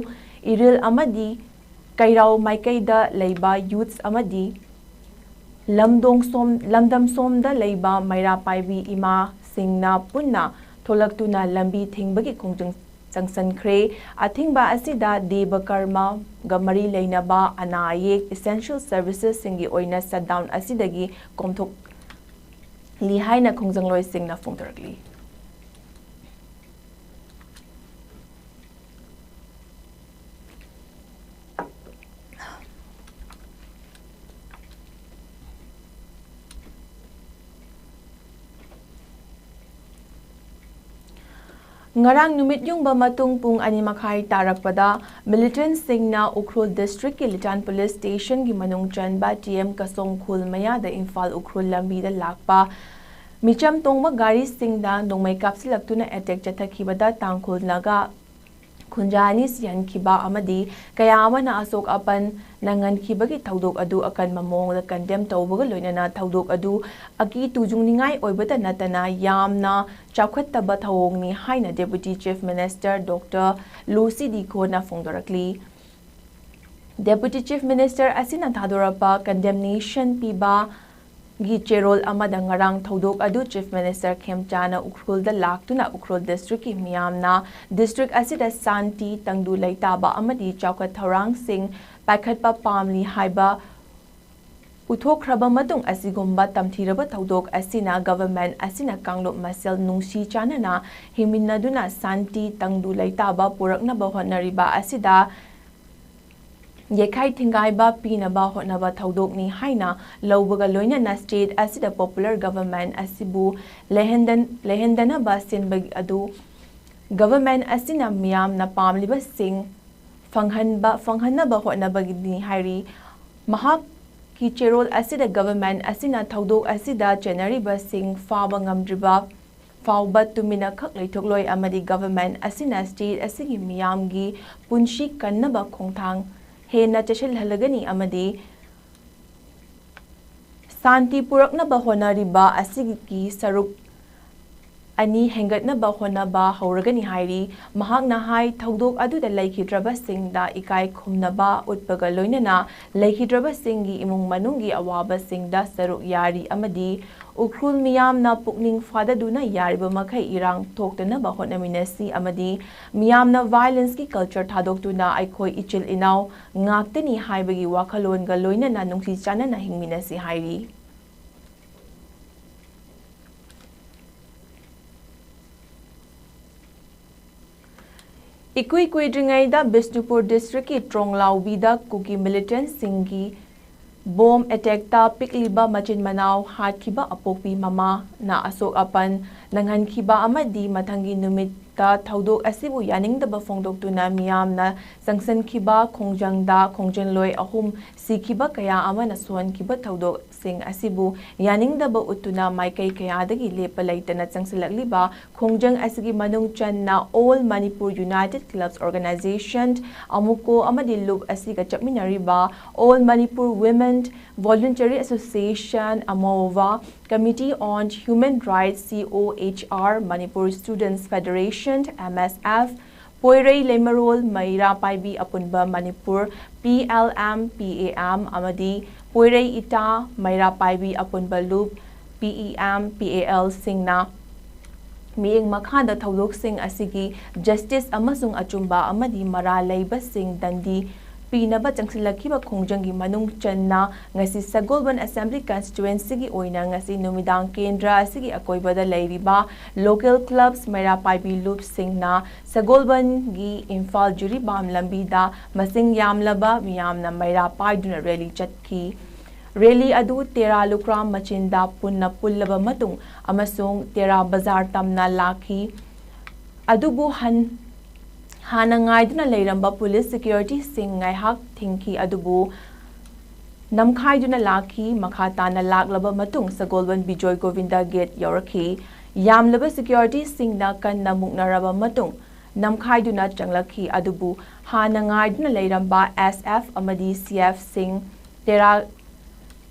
ꯏꯔꯤꯜ ꯑꯃꯗꯤ ꯀꯩꯔꯥꯎ ꯃꯥꯏꯀꯩꯗ ꯂꯩꯕ youths ꯑꯃꯗꯤ ꯂꯝꯗꯣꯡ ꯁꯣꯝ, ꯂꯝꯗꯝ ꯁꯣꯝꯗ ꯂꯩꯕ ꯃꯩꯔꯥ ꯄꯥꯏꯕꯤ ꯏꯃꯥꯁꯤꯡꯅ ꯄꯨꯟꯅ ꯊꯣꯛꯂꯛꯇꯨꯅ ꯂꯝꯕꯤ ꯊꯤꯡꯕꯒꯤ ꯈꯣꯡꯖꯪ ꯆꯪꯁꯤꯟꯈ꯭ꯔꯦ꯫ ꯑꯊꯤꯡꯕ ꯑꯁꯤꯗ ꯗꯦꯕ ꯀꯔꯃꯒ ꯃꯔꯤ ꯂꯩꯅꯕ ꯑꯅꯥ ꯑꯌꯦꯛ, essential servicesꯁꯤꯡꯒꯤ ꯑꯣꯏꯅ shutdown ꯑꯁꯤꯗꯒꯤ ꯀꯣꯝꯊꯣꯛꯂꯤ ꯍꯥꯏꯅ ꯈꯣꯡꯖꯪꯂꯣꯏꯁꯤꯡꯅ ꯐꯣꯡꯗꯣꯔꯛꯂꯤ꯫ ꯉꯔꯥꯡ ꯅꯨꯃꯤꯠ ꯌꯨꯡꯕ ꯃꯇꯨꯡ ꯄꯨꯡ ꯑꯅꯤ ꯃꯈꯥꯏ ꯇꯥꯔꯛꯄꯗ militantꯁꯤꯡꯅ ꯎꯈ꯭ꯔꯨꯜ districtꯀꯤ ꯂꯤꯇꯥꯟ police stationꯒꯤ ꯃꯅꯨꯡ ꯆꯟꯕ T M ꯀꯁꯣꯡ ꯈꯨꯜ ꯃꯌꯥꯗ ꯏꯝꯐꯥꯜ ꯎꯈ꯭ꯔꯨꯜ ꯂꯝꯕꯤꯗ ꯂꯥꯛꯄ ꯃꯤꯆꯝ ꯇꯣꯡꯕ ꯒꯥꯔꯤꯁꯤꯡꯗ ꯅꯣꯡꯃꯩ ꯀꯥꯞꯁꯤꯜꯂꯛꯇꯨꯅ attack ꯆꯠꯊꯈꯤꯕꯗ ꯇꯥꯡꯈꯨꯜ ꯅꯥꯒꯥ ꯈꯨꯟꯖꯥ ꯑꯅꯤ ꯁꯤꯍꯟꯈꯤꯕ ꯑꯃꯗꯤ ꯀꯌꯥ ꯑꯃꯅ ꯑꯁꯣꯛ ꯑꯄꯟ ꯅꯪꯍꯟꯈꯤꯕꯒꯤ ꯊꯧꯗꯣꯛ ꯑꯗꯨ ꯑꯀꯟꯕ ꯃꯑꯣꯡꯗ ꯀꯟꯗꯦꯝ ꯇꯧꯕꯒ ꯂꯣꯏꯅꯅ ꯊꯧꯗꯣꯛ ꯑꯗꯨ ꯑꯀꯤ ꯇꯨꯖꯨꯡꯅꯤꯡꯉꯥꯏ ꯑꯣꯏꯕꯇ ꯅꯠꯇꯅ ꯌꯥꯝꯅ ꯆꯥꯎꯈꯠꯇꯕ ꯊꯧꯑꯣꯡꯅꯤ ꯍꯥꯏꯅ Deputy Chief Minister Doctor Lucy Di Khona ꯐꯣꯡꯗꯣꯔꯛꯂꯤ꯫ Deputy Chief Minister ꯑꯁꯤꯅ ꯊꯥꯗꯣꯔꯛꯄ condemnation ꯄꯤꯕ ꯒꯤ ꯆꯦꯔꯣꯜ ꯑꯃꯗ ꯉꯔꯥꯡ ꯊꯧꯗꯣꯛ ꯑꯗꯨ Chief Minister ꯈꯦꯝꯆꯥꯅ ꯎꯈ꯭ꯔꯨꯜꯗ ꯂꯥꯛꯇꯨꯅ ꯎꯈ꯭ꯔꯨꯜ district ꯀꯤ ꯃꯤꯌꯥꯝꯅ district ꯑꯁꯤꯗ ꯁꯥꯟꯇꯤ, ꯇꯪꯗꯨ ꯂꯩꯇꯥꯕ ꯑꯃꯗꯤ ꯆꯥꯎꯈꯠ ꯊꯧꯔꯥꯡꯁꯤꯡ ꯄꯥꯏꯈꯠꯄ ꯄꯥꯝꯂꯤ ꯍꯥꯏꯕ ꯎꯠꯊꯣꯛꯈ꯭ꯔꯕ ꯃꯇꯨꯡ ꯑꯁꯤꯒꯨꯝꯕ ꯇꯝꯊꯤꯔꯕ ꯊꯧꯗꯣꯛ ꯑꯁꯤꯅ government ꯑꯁꯤꯅ ꯀꯥꯡꯂꯨꯞ ꯃꯁꯦꯜ ꯅꯨꯡꯁꯤ ꯆꯥꯟꯅꯅ ꯍꯤꯡꯃꯤꯟꯅꯗꯨꯅ ꯁꯥꯟꯇꯤ, ꯇꯪꯗꯨ ꯂꯩꯇꯥꯕ ꯄꯨꯔꯛꯅꯕ ꯍꯣꯠꯅꯔꯤꯕ ꯑꯁꯤꯗ ꯌꯩꯈꯥꯏ ꯊꯤꯡꯒꯥꯏꯕ ꯄꯤꯅꯕ ꯍꯣꯠꯅꯕ ꯊꯧꯗꯣꯛꯅꯤ ꯍꯥꯏꯅ ꯂꯧꯕꯒ ꯂꯣꯏꯅꯅ state ꯑꯁꯤꯗ popular government ꯑꯁꯤꯕꯨ ꯂꯩꯍꯟꯗꯟ-, ꯂꯩꯍꯟꯗꯅꯕ ꯁꯤꯟꯕ ꯑꯗꯨ government ꯑꯁꯤꯅ ꯃꯤꯌꯥꯝꯅ ꯄꯥꯝꯂꯤꯕꯁꯤꯡ ꯐꯪꯍꯟꯕ, ꯐꯪꯍꯟꯅꯕ ꯍꯣꯠꯅꯕꯒꯤꯅꯤ ꯍꯥꯏꯔꯤ꯫ ꯃꯍꯥꯛꯀꯤ ꯆꯦꯔꯣꯜ ꯑꯁꯤꯗ government ꯑꯁꯤꯅ ꯊꯧꯗꯣꯛ ꯑꯁꯤꯗ ꯆꯦꯟꯅꯔꯤꯕꯁꯤꯡ ꯐꯥꯕ ꯉꯝꯗ꯭ꯔꯤꯕ ꯐꯥꯎꯕ ꯇꯨꯃꯤꯟꯅ ꯈꯛ ꯂꯩꯊꯣꯛꯂꯣꯏ ꯑꯃꯗꯤ government ꯑꯁꯤꯅ state ꯑꯁꯤꯒꯤ ꯃꯤꯌꯥꯝꯒꯤ ꯄꯨꯟꯁꯤ ꯀꯟꯅꯕ ꯈꯣꯡꯊꯥꯡ ꯍꯦꯟꯅ ꯆꯦꯠꯁꯤꯜꯍꯜꯂꯒꯅꯤ ꯑꯃꯗꯤ ꯁꯥꯟꯇꯤ ꯄꯨꯔꯛꯅꯕ ꯍꯣꯠꯅꯔꯤꯕ ꯑꯁꯤꯒꯤ ꯁꯔꯨꯛ ꯑꯅꯤ ꯍꯦꯟꯒꯠꯅꯕ ꯍꯣꯠꯅꯕ ꯍꯧꯔꯒꯅꯤ ꯍꯥꯏꯔꯤ꯫ ꯃꯍꯥꯛꯅ ꯍꯥꯏ, ꯊꯧꯗꯣꯛ ꯑꯗꯨꯗ ꯂꯩꯈꯤꯗ꯭ꯔꯕꯁꯤꯡꯗ ꯏꯀꯥꯏ ꯈꯨꯝꯅꯕ ꯎꯠꯄꯒ ꯂꯣꯏꯅꯅ ꯂꯩꯈꯤꯗ꯭ꯔꯕꯁꯤꯡꯒꯤ ꯏꯃꯨꯡ ꯃꯅꯨꯡꯒꯤ ꯑꯋꯥꯕꯁꯤꯡꯗ ꯁꯔꯨꯛ ꯌꯥꯔꯤ ꯑꯃꯗꯤ ꯎꯈ꯭ꯔꯨꯜ ꯃꯤꯌꯥꯝꯅ ꯄꯨꯛꯅꯤꯡ ꯐꯥꯗꯗꯨꯅ ꯌꯥꯔꯤꯕ ꯃꯈꯩ ꯏꯔꯥꯡ ꯊꯣꯛꯇꯅꯕ ꯍꯣꯠꯅꯃꯤꯟꯅꯁꯤ ꯑꯃꯗꯤ ꯃꯤꯌꯥꯝꯅ violence ꯀꯤ culture ꯊꯥꯗꯣꯛꯇꯨꯅ ꯑꯩꯈꯣꯏ ꯏꯆꯤꯜ ꯏꯅꯥꯎ ꯉꯥꯛꯇꯅꯤ ꯍꯥꯏꯕꯒꯤ ꯋꯥꯈꯜꯂꯣꯟꯒ ꯂꯣꯏꯅꯅ ꯅꯨꯡꯁꯤ ꯆꯥꯟꯅꯅ ꯍꯤꯡꯃꯤꯟꯅꯁꯤ ꯍꯥꯏꯔꯤ꯫ ꯏꯀꯨꯏ ꯀꯨꯏꯗ꯭ꯔꯤꯉꯩꯗ ꯕꯤꯁꯅꯨꯄꯨꯔ district ꯀꯤ ꯇ꯭ꯔꯣꯡꯂꯥꯎꯕꯤꯗ ꯀꯨꯀꯤ militant ꯁꯤꯡꯒꯤ bomb attack ꯇ ꯄꯤꯛꯂꯤꯕ ꯃꯆꯤꯟ ꯃꯅꯥꯎ ꯍꯥꯠꯈꯤꯕ ꯑꯄꯣꯛꯄꯤ ꯃꯃꯥꯅ ꯑꯁꯣꯛ ꯑꯄꯟ ꯅꯪꯍꯟꯈꯤꯕ ꯑꯃꯗꯤ ꯃꯊꯪꯒꯤ ꯅꯨꯃꯤꯠꯇ ꯊꯧꯗꯣꯛ ꯑꯁꯤꯕꯨ ꯌꯥꯅꯤꯡꯗꯕ ꯐꯣꯡꯗꯣꯛꯇꯨꯅ ꯃꯤꯌꯥꯝꯅ ꯆꯪꯁꯤꯟꯈꯤꯕ ꯈꯣꯡꯖꯪꯗ ꯈꯣꯡꯖꯪꯂꯣꯏ ꯑꯍꯨꯝ ꯁꯤꯈꯤꯕ ꯀꯌꯥ ꯑꯃꯅ ꯁꯣꯛꯍꯟꯈꯤꯕ ꯊꯧꯗꯣꯛ ꯁꯤꯡ ꯑꯁꯤꯕꯨ ꯌꯥꯅꯤꯡꯗꯕ ꯎꯠꯇꯨꯅ ꯃꯥꯏꯀꯩ ꯀꯌꯥꯗꯒꯤ ꯂꯦꯞꯄ ꯂꯩꯇꯅ ꯆꯪꯁꯤꯜꯂꯛꯂꯤꯕ ꯈꯣꯡꯖꯪ ꯑꯁꯤꯒꯤ ꯃꯅꯨꯡ ꯆꯟꯅ All Manipur United Clubs Organization, ꯑꯃꯨꯀꯣ, ꯑꯃꯗꯤ ꯂꯨꯞ ꯑꯁꯤꯒ ꯆꯠꯃꯤꯟꯅꯔꯤꯕ All Manipur Women Voluntary Association, ꯑꯃꯣꯋꯥ, Committee on Human Rights, C O H R, Manipur Students Federation, M S F, ꯄꯣꯏꯔꯩ ꯂꯩꯃꯔꯣꯜ ꯃꯩꯔꯥ ꯄꯥꯏꯕꯤ ꯑꯄꯨꯟꯕ Manipur, P L M P A M, ꯑꯃꯗꯤ ꯄꯣꯏꯔꯩ ꯏꯇꯥ ꯃꯩꯔꯥ ꯄꯥꯏꯕꯤ ꯑꯄꯨꯟꯕ ꯂꯨꯞ, P E M P A L, ꯁꯤꯡꯅ ꯃꯤꯠꯌꯦꯡ ꯃꯈꯥꯗ ꯊꯧꯗꯣꯛꯁꯤꯡ ꯑꯁꯤꯒꯤ ꯖꯁꯇꯤꯁ ꯑꯃꯁꯨꯡ ꯑꯆꯨꯝꯕ ꯑꯃꯗꯤ ꯃꯔꯥꯜ ꯂꯩꯕꯁꯤꯡ ꯗꯟꯗꯤ ꯄꯤꯅꯕ ꯆꯪꯁꯤꯜꯂꯛꯈꯤꯕ ꯈꯣꯡꯖꯪꯒꯤ ꯃꯅꯨꯡ ꯆꯟꯅ ꯉꯁꯤ ꯁꯒꯣꯜꯕꯟ ꯑꯦꯁꯦꯝꯕ꯭ꯂꯤ ꯀꯟꯁꯇꯤꯇ꯭ꯋꯦꯟꯁꯤꯒꯤ ꯑꯣꯏꯅ ꯉꯁꯤ ꯅꯨꯃꯤꯗꯥꯡ ꯀꯦꯟꯗ꯭ꯔ ꯑꯁꯤꯒꯤ ꯑꯀꯣꯏꯕꯗ ꯂꯩꯔꯤꯕ ꯂꯣꯀꯦꯜ ꯀ꯭ꯂꯕꯁ, ꯃꯩꯔꯥ ꯄꯥꯏꯕꯤ ꯂꯨꯞꯁꯤꯡꯅ ꯁꯒꯣꯜꯕꯟꯒꯤ ꯏꯝꯐꯥꯜ ꯖꯤꯔꯤꯕꯥꯝ ꯂꯝꯕꯤꯗ ꯃꯁꯤꯡ ꯌꯥꯝꯂꯕ ꯃꯤꯌꯥꯝꯅ ꯃꯩꯔꯥ ꯄꯥꯏꯗꯨꯅ ꯔꯦꯂꯤ ꯆꯠꯈꯤ꯫ ꯔꯦꯂꯤ ꯑꯗꯨ ꯇꯦꯔꯥ ꯂꯨꯀ꯭ꯔꯥꯝ ꯃꯆꯤꯟꯗ ꯄꯨꯟꯅ ꯄꯨꯜꯂꯕ ꯃꯇꯨꯡ ꯑꯃꯁꯨꯡ ꯇꯦꯔꯥ ꯕꯖꯥꯔ ꯇꯝꯅ ꯂꯥꯛꯈꯤ꯫ ꯑꯗꯨꯕꯨ ꯍꯟ-, ꯍꯥꯟꯅ ꯉꯥꯏꯗꯨꯅ ꯂꯩꯔꯝꯕ ꯄꯨꯂꯤꯁ ꯁꯦꯀ꯭ꯌꯨꯔꯤꯇꯤꯁꯤꯡ ꯉꯥꯏꯍꯥꯛ ꯊꯤꯡꯈꯤ, ꯑꯗꯨꯕꯨ ꯅꯝꯈꯥꯏꯗꯨꯅ ꯂꯥꯛꯈꯤ꯫ ꯃꯈꯥ ꯇꯥꯅ ꯂꯥꯛꯂꯕ ꯃꯇꯨꯡ ꯁꯒꯣꯜꯕꯟ ꯕꯤꯖꯣꯏ ꯒꯣꯕꯤꯟꯗ ꯒꯦꯠ ꯌꯧꯔꯛꯈꯤ꯫ ꯌꯥꯝꯂꯕ ꯁꯦꯀ꯭ꯌꯨꯔꯤꯇꯤꯁꯤꯡꯅ ꯀꯟꯅ ꯃꯨꯛꯅꯔꯕ ꯃꯇꯨꯡ ꯅꯝꯈꯥꯏꯗꯨꯅ ꯆꯪꯂꯛꯈꯤ, ꯑꯗꯨꯕꯨ ꯍꯥꯟꯅ ꯉꯥꯏꯗꯨꯅ ꯂꯩꯔꯝꯕ S F ꯑꯃꯗꯤ C F ꯁꯤꯡ ꯇꯦꯔꯥ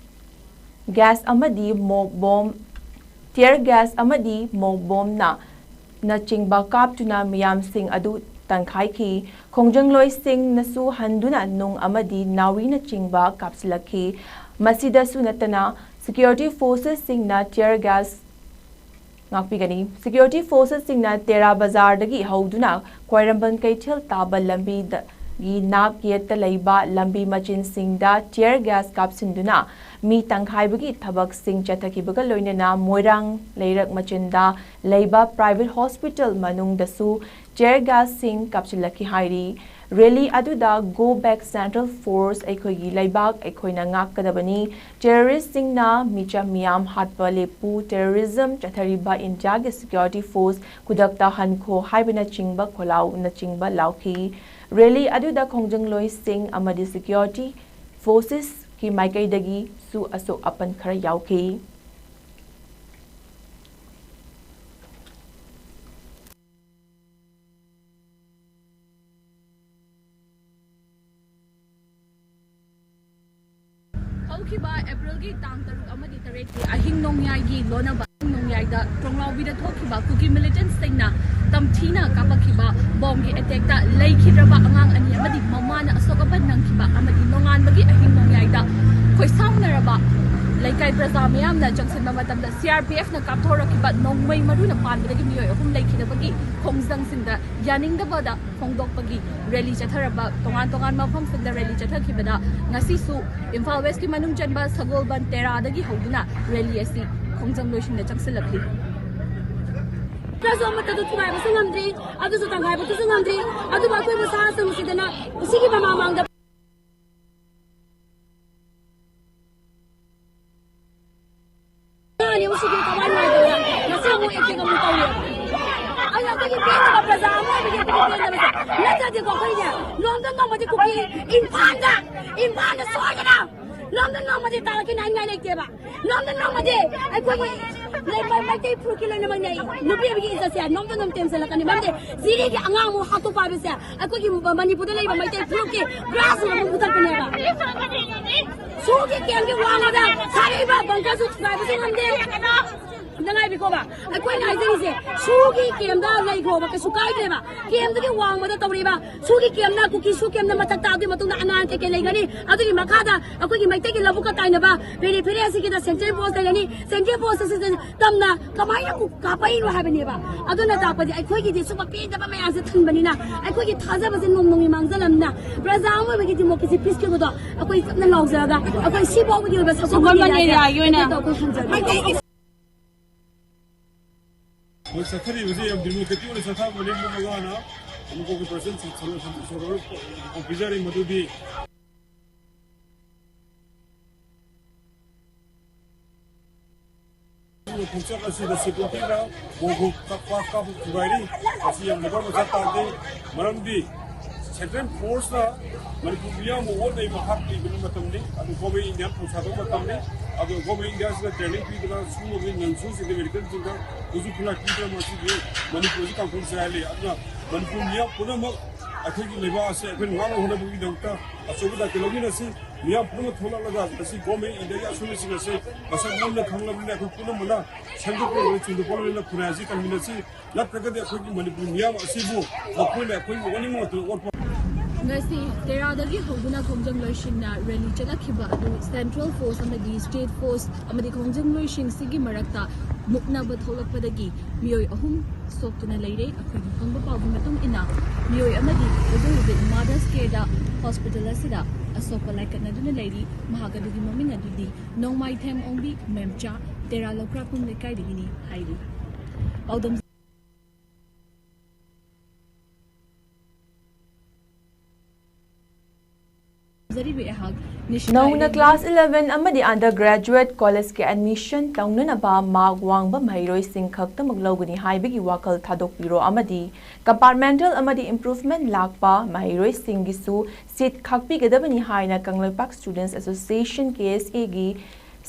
ꯒ꯭ꯌꯥꯁ ꯑꯃꯗꯤ ꯃꯣꯛ ꯕꯣꯝ, tear gas ꯑꯃꯗꯤ ꯃꯣꯛ ꯕꯣꯝꯅ ꯅꯆꯤꯡꯕ ꯀꯥꯞꯇꯨꯅ ꯃꯤꯌꯥꯝꯁꯤꯡ ꯑꯗꯨ ꯇꯪꯈꯥꯏꯈꯤ꯫ ꯈꯣꯡꯖꯪꯂꯣꯏꯁꯤꯡꯅꯁꯨ ꯍꯟꯗꯨꯅ ꯅꯨꯡ ꯑꯃꯗꯤ ꯅꯥꯎꯔꯤꯅꯆꯤꯡꯕ ꯀꯥꯞꯁꯤꯜꯂꯛꯈꯤ꯫ ꯃꯁꯤꯗꯁꯨ ꯅꯠꯇꯅ security forcesꯁꯤꯡꯅ tear gas ꯉꯥꯛꯄꯤꯒꯅꯤ꯫ Security forcesꯁꯤꯡꯅ ꯇꯦꯔꯥ ꯕꯖꯥꯔꯗꯒꯤ ꯍꯧꯗꯨꯅ ꯈ꯭ꯋꯥꯏꯔꯝꯕꯟ ꯀꯩꯊꯦꯜ ꯇꯥꯕ ꯂꯝꯕꯤꯗꯒꯤ ꯅꯥꯛ ꯌꯦꯠꯇ ꯂꯩꯕ ꯂꯝꯕꯤ ꯃꯆꯤꯟꯁꯤꯡꯗ tear gas ꯀꯥꯞꯁꯤꯟꯗꯨꯅ ꯃꯤ ꯇꯪꯈꯥꯏꯕꯒꯤ ꯊꯕꯛꯁꯤꯡ ꯆꯠꯊꯈꯤꯕꯒ ꯂꯣꯏꯅꯅ ꯃꯣꯏꯔꯥꯡ ꯂꯩꯔꯛ ꯃꯆꯤꯟꯗ ꯂꯩꯕ private hospital ꯃꯅꯨꯡꯗꯁꯨ tear gasꯁꯤꯡ ꯀꯥꯞꯁꯤꯜꯂꯛꯈꯤ ꯍꯥꯏꯔꯤ꯫ ꯔꯦꯂꯤ ꯑꯗꯨꯗ "Go back Central Force, ꯑꯩꯈꯣꯏꯒꯤ ꯂꯩꯕꯥꯛ ꯑꯩꯈꯣꯏꯅ ꯉꯥꯛꯀꯗꯕꯅꯤ, terroristꯁꯤꯡꯅ ꯃꯤꯆꯝ ꯃꯤꯌꯥꯝ ꯍꯥꯠꯄ ꯂꯦꯞꯄꯨ, terrorism ꯆꯠꯊꯔꯤꯕ ꯏꯟꯗꯤꯌꯥꯒꯤ security force ꯈꯨꯗꯛꯇ ꯍꯟꯈꯣ" ꯍꯥꯏꯕꯅꯆꯤꯡꯕ ꯈꯣꯜꯂꯥꯎꯅꯆꯤꯡꯕ ꯂꯥꯎꯈꯤ꯫ ꯔꯦꯂꯤ ꯑꯗꯨꯗ ꯈꯣꯡꯖꯪꯂꯣꯏꯁꯤꯡ ꯑꯃꯗꯤ security forces ꯀꯤ ꯃꯥꯏꯀꯩꯗꯒꯤꯁꯨ ꯑꯁꯣꯛ ꯑꯄꯟ ꯈꯔ ꯌꯥꯎꯈꯤ꯫ ꯍꯧꯈꯤꯕ ꯑꯦꯄ꯭ꯔꯤꯜꯒꯤ ꯇꯥꯡ ꯇꯔꯨꯛ ꯑꯃꯗꯤ ꯇꯔꯦꯠꯀꯤ ꯑꯍꯤꯡ ꯅꯣꯡꯌꯥꯏꯒꯤ ꯂꯣꯟꯅꯕ ꯑꯍꯤꯡ ꯅꯣꯡꯌꯥꯏꯗ ꯇ꯭ꯔꯣꯡꯂꯥꯎꯕꯤꯗ ꯊꯣꯛꯈꯤꯕ ꯀꯨꯀꯤ ꯃꯤꯂꯤꯇꯦꯟꯠꯁꯤꯡꯅ ꯇꯝꯊꯤꯅ ꯀꯥꯞꯄꯛꯈꯤꯕ ꯕꯣꯝꯒꯤ ꯑꯦꯇꯦꯛꯇ ꯂꯩꯈꯤꯗ꯭ꯔꯕ ꯑꯉꯥꯡ ꯑꯅꯤ ꯑꯃꯗꯤ ꯃꯃꯥꯅ ꯑꯁꯣꯛ ꯑꯄꯟ ꯅꯪꯈꯤꯕ ꯑꯃꯗꯤ ꯅꯣꯡꯉꯥꯟꯕꯒꯤ ꯑꯍꯤꯡ ꯅꯣꯡꯌꯥꯏꯗ ꯈꯣꯏꯁꯥꯎꯅꯔꯕ ꯂꯩꯀꯥꯏ ꯄ꯭ꯔꯖꯥ ꯃꯤꯌꯥꯝꯅ ꯆꯪꯁꯤꯟꯕ ꯃꯇꯝꯗ ꯁꯤ ꯑꯥꯔ ꯄꯤ ꯑꯦꯐꯅ ꯀꯥꯞꯊꯣꯔꯛꯈꯤꯕ ꯅꯣꯡꯃꯩ ꯃꯔꯨꯅ ꯄꯥꯟꯕꯗꯒꯤ ꯃꯤꯑꯣꯏ ꯑꯍꯨꯝ ꯂꯩꯈꯤꯗꯕꯒꯤ ꯈꯣꯡꯖꯪꯁꯤꯡꯗ ꯌꯥꯅꯤꯡꯗꯕꯗ ꯐꯣꯡꯗꯣꯛꯄꯒꯤ ꯔꯦꯂꯤ ꯆꯠꯊꯔꯕ ꯇꯣꯉꯥꯟ ꯇꯣꯉꯥꯟꯕ ꯃꯐꯝꯁꯤꯡꯗ ꯔꯦꯂꯤ ꯆꯠꯊꯈꯤꯕꯗ ꯉꯁꯤꯁꯨ ꯏꯝꯐꯥꯜ ꯋꯦꯁꯀꯤ ꯃꯅꯨꯡ ꯆꯟꯕ ꯁꯒꯣꯜꯕꯟ ꯇꯦꯔꯥꯗꯒꯤ ꯍꯧꯗꯨꯅ ꯔꯦꯂꯤ ꯑꯁꯤ ꯈꯣꯡꯖꯪ ꯂꯣꯏꯁꯤꯟꯗ ꯆꯪꯁꯤꯜꯂꯛꯂꯤ꯫ ꯈꯔꯁꯨ ꯑꯃꯠꯇꯗꯨ ꯊꯨꯒꯥꯏꯕꯁꯨ ꯉꯝꯗ꯭ꯔꯤ, ꯑꯗꯨꯁꯨ ꯇꯪꯈꯥꯏꯕꯗꯨꯁꯨ ꯉꯝꯗ꯭ꯔꯤ꯫ ꯑꯗꯨꯕꯨ ꯑꯩꯈꯣꯏ ꯃꯁꯥꯁꯤꯡꯁꯤꯗꯅ ꯁꯤꯒꯤ ꯃꯃꯥꯡ ꯃꯃꯥꯡꯗ ꯑꯉꯥꯡ ꯑꯅꯤ ꯑꯍꯨꯝ ꯁꯤꯗꯤ ꯊꯋꯥꯏ ꯅꯨꯡꯉꯥꯏꯇꯕ ꯉꯁꯤ ꯑꯃꯨꯛ ꯑꯦꯇꯦꯛ ꯑꯃꯨꯛ ꯇꯧꯔꯦ꯫ ꯑꯩꯅ ꯑꯩꯈꯣꯏꯒꯤ ꯄꯦꯟꯗꯕ ꯄ꯭ꯔꯖꯥ ꯑꯃ ꯑꯣꯏꯕꯒꯤ ꯑꯩꯈꯣꯏꯒꯤ ꯄꯦꯟꯗꯕꯁꯦ ꯅꯠꯇ꯭ꯔꯗꯤꯀꯣ ꯑꯩꯈꯣꯏꯅꯦ ꯅꯣꯡꯃꯗ ꯅꯣꯡꯃꯗꯤ ꯀꯨꯀꯤ ꯏꯝꯐꯥꯜꯗ ꯏꯝꯐꯥꯜꯗ ꯁꯣꯏꯗꯅ ꯅꯣꯡꯃꯗ ꯅꯣꯡꯃꯗꯤ ꯇꯥꯔꯛꯈꯤꯅꯤ ꯍꯥꯏꯅꯤꯡꯉꯥꯏ ꯂꯩꯇꯦꯕ꯫ ꯅꯣꯡꯃꯗ ꯅꯣꯡꯃꯗꯤ ꯑꯩꯈꯣꯏꯒꯤ ꯂꯩ-, ꯃꯩ-, ꯃꯩꯇꯩ ꯐꯨꯔꯨꯞꯀꯤ ꯂꯣꯏꯅꯃꯛꯅꯦ ꯅꯨꯄꯤ ꯑꯃꯒꯤ ꯏꯖꯠꯁꯦ ꯅꯣꯡꯃꯗ ꯅꯣꯡꯃ ꯇꯦꯟꯁꯤꯜꯂꯛꯀꯅꯤ꯫ ꯃꯔꯝꯗꯤ ꯖꯤꯔꯤꯒꯤ ꯑꯉꯥꯡ ꯑꯃꯨꯛ ꯍꯥꯠꯇꯣꯛꯄ ꯍꯥꯏꯕꯁꯦ ꯑꯩꯈꯣꯏꯒꯤ ꯃꯅꯤꯄꯨꯔꯗ ꯂꯩꯔꯤꯕ ꯃꯩꯇꯩ ꯐꯨꯔꯨꯞꯀꯤ ꯒ꯭ꯔꯥꯁ ꯔꯨꯠ ꯑꯃꯨꯛ ꯃꯨꯊꯠꯄꯅꯦꯕ꯫ ꯁꯨꯒꯤ ꯀꯦꯝꯒꯤ ꯋꯥꯡꯃꯗ ꯁꯥꯔꯛꯏꯕ ꯕꯪꯀꯔꯁꯨ ꯊꯨꯒꯥꯏꯕꯁꯨ ꯉꯝꯗꯦ꯫ ꯑꯝꯇ ꯉꯥꯏꯕꯤꯈꯣꯕ꯫ ꯑꯩꯈꯣꯏꯅ ꯍꯥꯏꯖꯔꯤꯁꯦ ꯁꯨꯒꯤ ꯀꯦꯝꯗ ꯂꯩꯈꯣꯕ ꯀꯩꯁꯨ ꯀꯥꯏꯗ꯭ꯔꯦꯕ꯫ ꯀꯦꯝꯗꯨꯒꯤ ꯋꯥꯡꯃꯗ ꯇꯧꯔꯤꯕ ꯁꯨꯒꯤ ꯀꯦꯝꯅ ꯀꯨꯀꯤ ꯁꯨ ꯀꯦꯝꯅ ꯃꯊꯛꯇ ꯑꯗꯨꯒꯤ ꯃꯇꯨꯡꯗ ꯑꯉꯥꯡ ꯀꯩꯀꯩ ꯂꯩꯒꯅꯤ꯫ ꯑꯗꯨꯒꯤ ꯃꯈꯥꯗ ꯑꯩꯈꯣꯏꯒꯤ ꯃꯩꯇꯩꯒꯤ ꯂꯧꯕꯨꯛꯀ ꯇꯥꯏꯅꯕ ꯄꯦꯔꯤ ꯐꯦꯔꯦ ꯑꯁꯤꯒꯤꯗ ꯁꯦꯟꯇ꯭ꯔꯦꯜ ꯄꯣꯁ ꯂꯩꯔꯅꯤ꯫ ꯁꯦꯟꯇ꯭ꯔꯦꯜ ꯄꯣꯁ ꯑꯁꯤꯗ ꯇꯝꯅ ꯀꯃꯥꯏꯅ ꯀꯨ-, ꯀꯥꯞꯄꯛꯏꯅꯣ ꯍꯥꯏꯕꯅꯦꯕ꯫ ꯑꯗꯨꯅ ꯇꯥꯛꯄꯗꯤ ꯑꯩꯈꯣꯏꯒꯤꯗꯤ ꯁꯨꯝꯕ ꯄꯦꯟꯗꯕ ꯃꯌꯥꯝꯁꯦ ꯊꯟꯕꯅꯤꯅ ꯑꯩꯈꯣꯏꯒꯤ ꯊꯥꯖꯕꯁꯦ ꯅꯣꯡꯃ ꯅꯣꯡꯃꯒꯤ ꯃꯥꯡꯖꯜꯂꯝꯅ ꯄ꯭ꯔꯖꯥ ꯑꯃ ꯑꯣꯏꯕꯒꯤ ꯗꯤꯃꯣꯀ꯭ꯔꯦꯁꯤ ꯄꯤꯁꯈꯤꯕꯗꯣ ꯑꯩꯈꯣꯏ ꯆꯞꯅ ꯂꯥꯎꯖꯔꯒ ꯑꯩꯈꯣꯏ ꯁꯤ ꯐꯥꯎꯕꯒꯤ ꯑꯣꯏꯕ ꯁꯒꯣꯜꯕꯟ ꯁꯒꯣꯜꯕꯟ area ꯒꯤ ꯑꯣꯏꯅ ꯑꯩꯈꯣꯏ ꯍꯟꯖꯔꯤ꯫ ꯃꯣꯏ ꯆꯠꯊꯔꯤꯕꯁꯤ ꯌꯥꯝ ꯗꯤꯃꯣꯀ꯭ꯔꯦꯇꯤꯛ ꯑꯣꯏꯅ ꯆꯠꯊꯕꯅꯤ꯫ ꯃꯃꯥꯅ ꯑꯃꯨꯛꯀꯒꯤ ꯄ꯭ꯔꯁꯤꯗꯦꯟ ꯁꯣꯔꯣ-, ꯁꯣꯔꯣ-, ꯄꯤꯖꯔꯤ꯫ ꯃꯗꯨꯗꯤ ꯈꯣꯡꯆꯠ ꯑꯁꯤꯗ ꯁꯦꯀ꯭ꯌꯨꯔꯤꯇꯤꯅ ꯕꯣꯝꯕꯨ ꯀꯥꯞꯄ, ꯀꯥꯞꯄ ꯊꯨꯒꯥꯏꯔꯤ꯫ ꯃꯁꯤ ꯌꯥꯝꯅ ꯃꯔꯝ ꯆꯥ ꯇꯥꯗꯦ꯫ ꯃꯔꯝꯗꯤ Central Force ꯅ ꯃꯅꯤꯄꯨꯔ ꯃꯤꯌꯥꯝꯕꯨ ꯑꯣꯠꯅꯩ, ꯃꯍꯥꯛ ꯂꯩꯕ ꯃꯇꯝꯅꯤ꯫ ꯑꯗꯨ Government India ꯅ ꯊꯧꯁꯥꯗꯕ ꯃꯇꯝꯅꯤ꯫ ꯑꯗꯨ Government India ꯁꯤꯅ training ꯄꯤꯗꯨꯅ ꯁꯨꯝꯕꯒꯤ non-soldier American ꯁꯤꯡꯗ ꯈꯨꯠꯁꯨ ꯈꯨꯠꯂꯥꯏ ꯄꯤꯗꯨꯅ ꯃꯁꯤꯒꯤ ꯃꯅꯤꯄꯨꯔꯁꯤ ꯀꯥꯡꯈꯨꯜ ꯆꯥꯏꯍꯜꯂꯤ꯫ ꯑꯗꯨꯅ ꯃꯅꯤꯄꯨꯔ ꯃꯤꯌꯥꯝ ꯄꯨꯝꯅꯃꯛ ꯑꯩꯈꯣꯏꯒꯤ ꯂꯩꯕꯥꯛ ꯑꯁꯤ ꯑꯩꯈꯣꯏꯅ ꯉꯥꯛꯅ ꯍꯣꯠꯅꯕꯒꯤꯗꯃꯛꯇ ꯑꯆꯧꯕ ꯗꯥꯏꯇ꯭ꯋ ꯂꯧꯃꯤꯟꯅꯁꯤ꯫ ꯃꯤꯌꯥꯝ ꯄꯨꯝꯅꯃꯛ ꯊꯣꯛꯂꯛꯂꯒ ꯃꯁꯤ Government India ꯒꯤ ꯑꯁꯣꯏꯕꯁꯤꯡ ꯑꯁꯤ ꯃꯁꯛ ꯃꯨꯟꯅ ꯈꯪꯂꯕꯅꯤꯅ ꯑꯩꯈꯣꯏ ꯄꯨꯝꯅꯃꯛꯅ ꯁꯦꯝꯗꯣꯛꯄ ꯑꯣꯏꯔꯣꯏ, ꯆꯤꯡꯗꯣꯛꯄ ꯑꯣꯏꯔꯣꯏꯅ ꯈꯨꯟꯅꯥꯏ ꯑꯁꯤ ꯀꯟꯃꯤꯟꯅꯁꯤ꯫ ꯅꯠꯇ꯭ꯔꯒꯗꯤ ꯑꯩꯈꯣꯏꯒꯤ ꯃꯅꯤꯄꯨꯔ ꯃꯤꯌꯥꯝ ꯑꯁꯤꯕꯨ ꯃꯈꯣꯏꯅ ꯑꯩꯈꯣꯏꯕꯨ ꯑꯣꯠꯅꯤꯡꯕ ꯃꯇꯝꯗ ꯑꯣꯠꯄ꯫ ꯉꯁꯤ ꯇꯦꯔꯥꯗꯒꯤ ꯍꯧꯗꯨꯅ ꯈꯣꯡꯖꯪꯂꯣꯏꯁꯤꯡꯅ rally ꯆꯠꯂꯛꯈꯤꯕ ꯑꯗꯨ Central Force ꯑꯃꯗꯤ State Force ꯑꯃꯗꯤ ꯈꯣꯡꯖꯪꯂꯣꯏꯁꯤꯡꯁꯤꯒꯤ ꯃꯔꯛꯇ ꯃꯨꯛꯅꯕ ꯊꯣꯛꯂꯛꯄꯗꯒꯤ ꯃꯤꯑꯣꯏ ꯑꯍꯨꯝ ꯁꯣꯛꯇꯨꯅ ꯂꯩꯔꯦ꯫ ꯑꯩꯈꯣꯏꯅ ꯐꯪꯕ ꯄꯥꯎꯒꯤ ꯃꯇꯨꯡ ꯏꯟꯅ ꯃꯤꯑꯣꯏ ꯑꯃꯗꯤ ꯍꯧꯖꯤꯛ ꯍꯧꯖꯤꯛ Mother's Care ꯗ hospital ꯑꯁꯤꯗ ꯑꯁꯣꯛꯄ ꯂꯥꯏꯀꯠꯅꯗꯨꯅ ꯂꯩꯔꯤ꯫ ꯃꯍꯥꯛ ꯑꯗꯨꯒꯤ ꯃꯃꯤꯡ ꯑꯗꯨꯗꯤ ꯅꯣꯡꯃꯥꯏꯊꯦꯝ ꯑꯣꯡꯕꯤ ꯃꯦꯝꯆꯥ, ꯇꯦꯔꯥ ꯂꯧꯀ꯭ꯔꯥꯛꯄꯝ ꯂꯩꯀꯥꯏꯗꯒꯤꯅꯤ ꯍꯥꯏꯔꯤ꯫ ꯄꯥꯎꯗꯝ ꯖꯔꯤꯕꯤ ꯑꯩꯍꯥꯛ ꯅꯤꯁꯤꯀꯥ ꯅꯧꯅ ꯏꯔꯦꯡꯕꯝ꯫ Class eleven ꯑꯃꯗꯤ undergraduate college ꯀꯤ admission ꯇꯧꯅꯅꯕ mark ꯋꯥꯡꯕ ꯃꯍꯩꯔꯣꯏꯁꯤꯡ ꯈꯛꯇꯃꯛ ꯂꯧꯒꯅꯤ ꯍꯥꯏꯕꯒꯤ ꯋꯥꯈꯜ ꯊꯥꯗꯣꯛꯄꯤꯔꯣ ꯑꯃꯗꯤ compartmental ꯑꯃꯗꯤ improvement ꯂꯥꯛꯄ ꯃꯍꯩꯔꯣꯏꯁꯤꯡꯒꯤꯁꯨ seat ꯈꯥꯛꯄꯤꯒꯗꯕꯅꯤ ꯍꯥꯏꯅ Kangleipak Students Association, K S A ꯒꯤ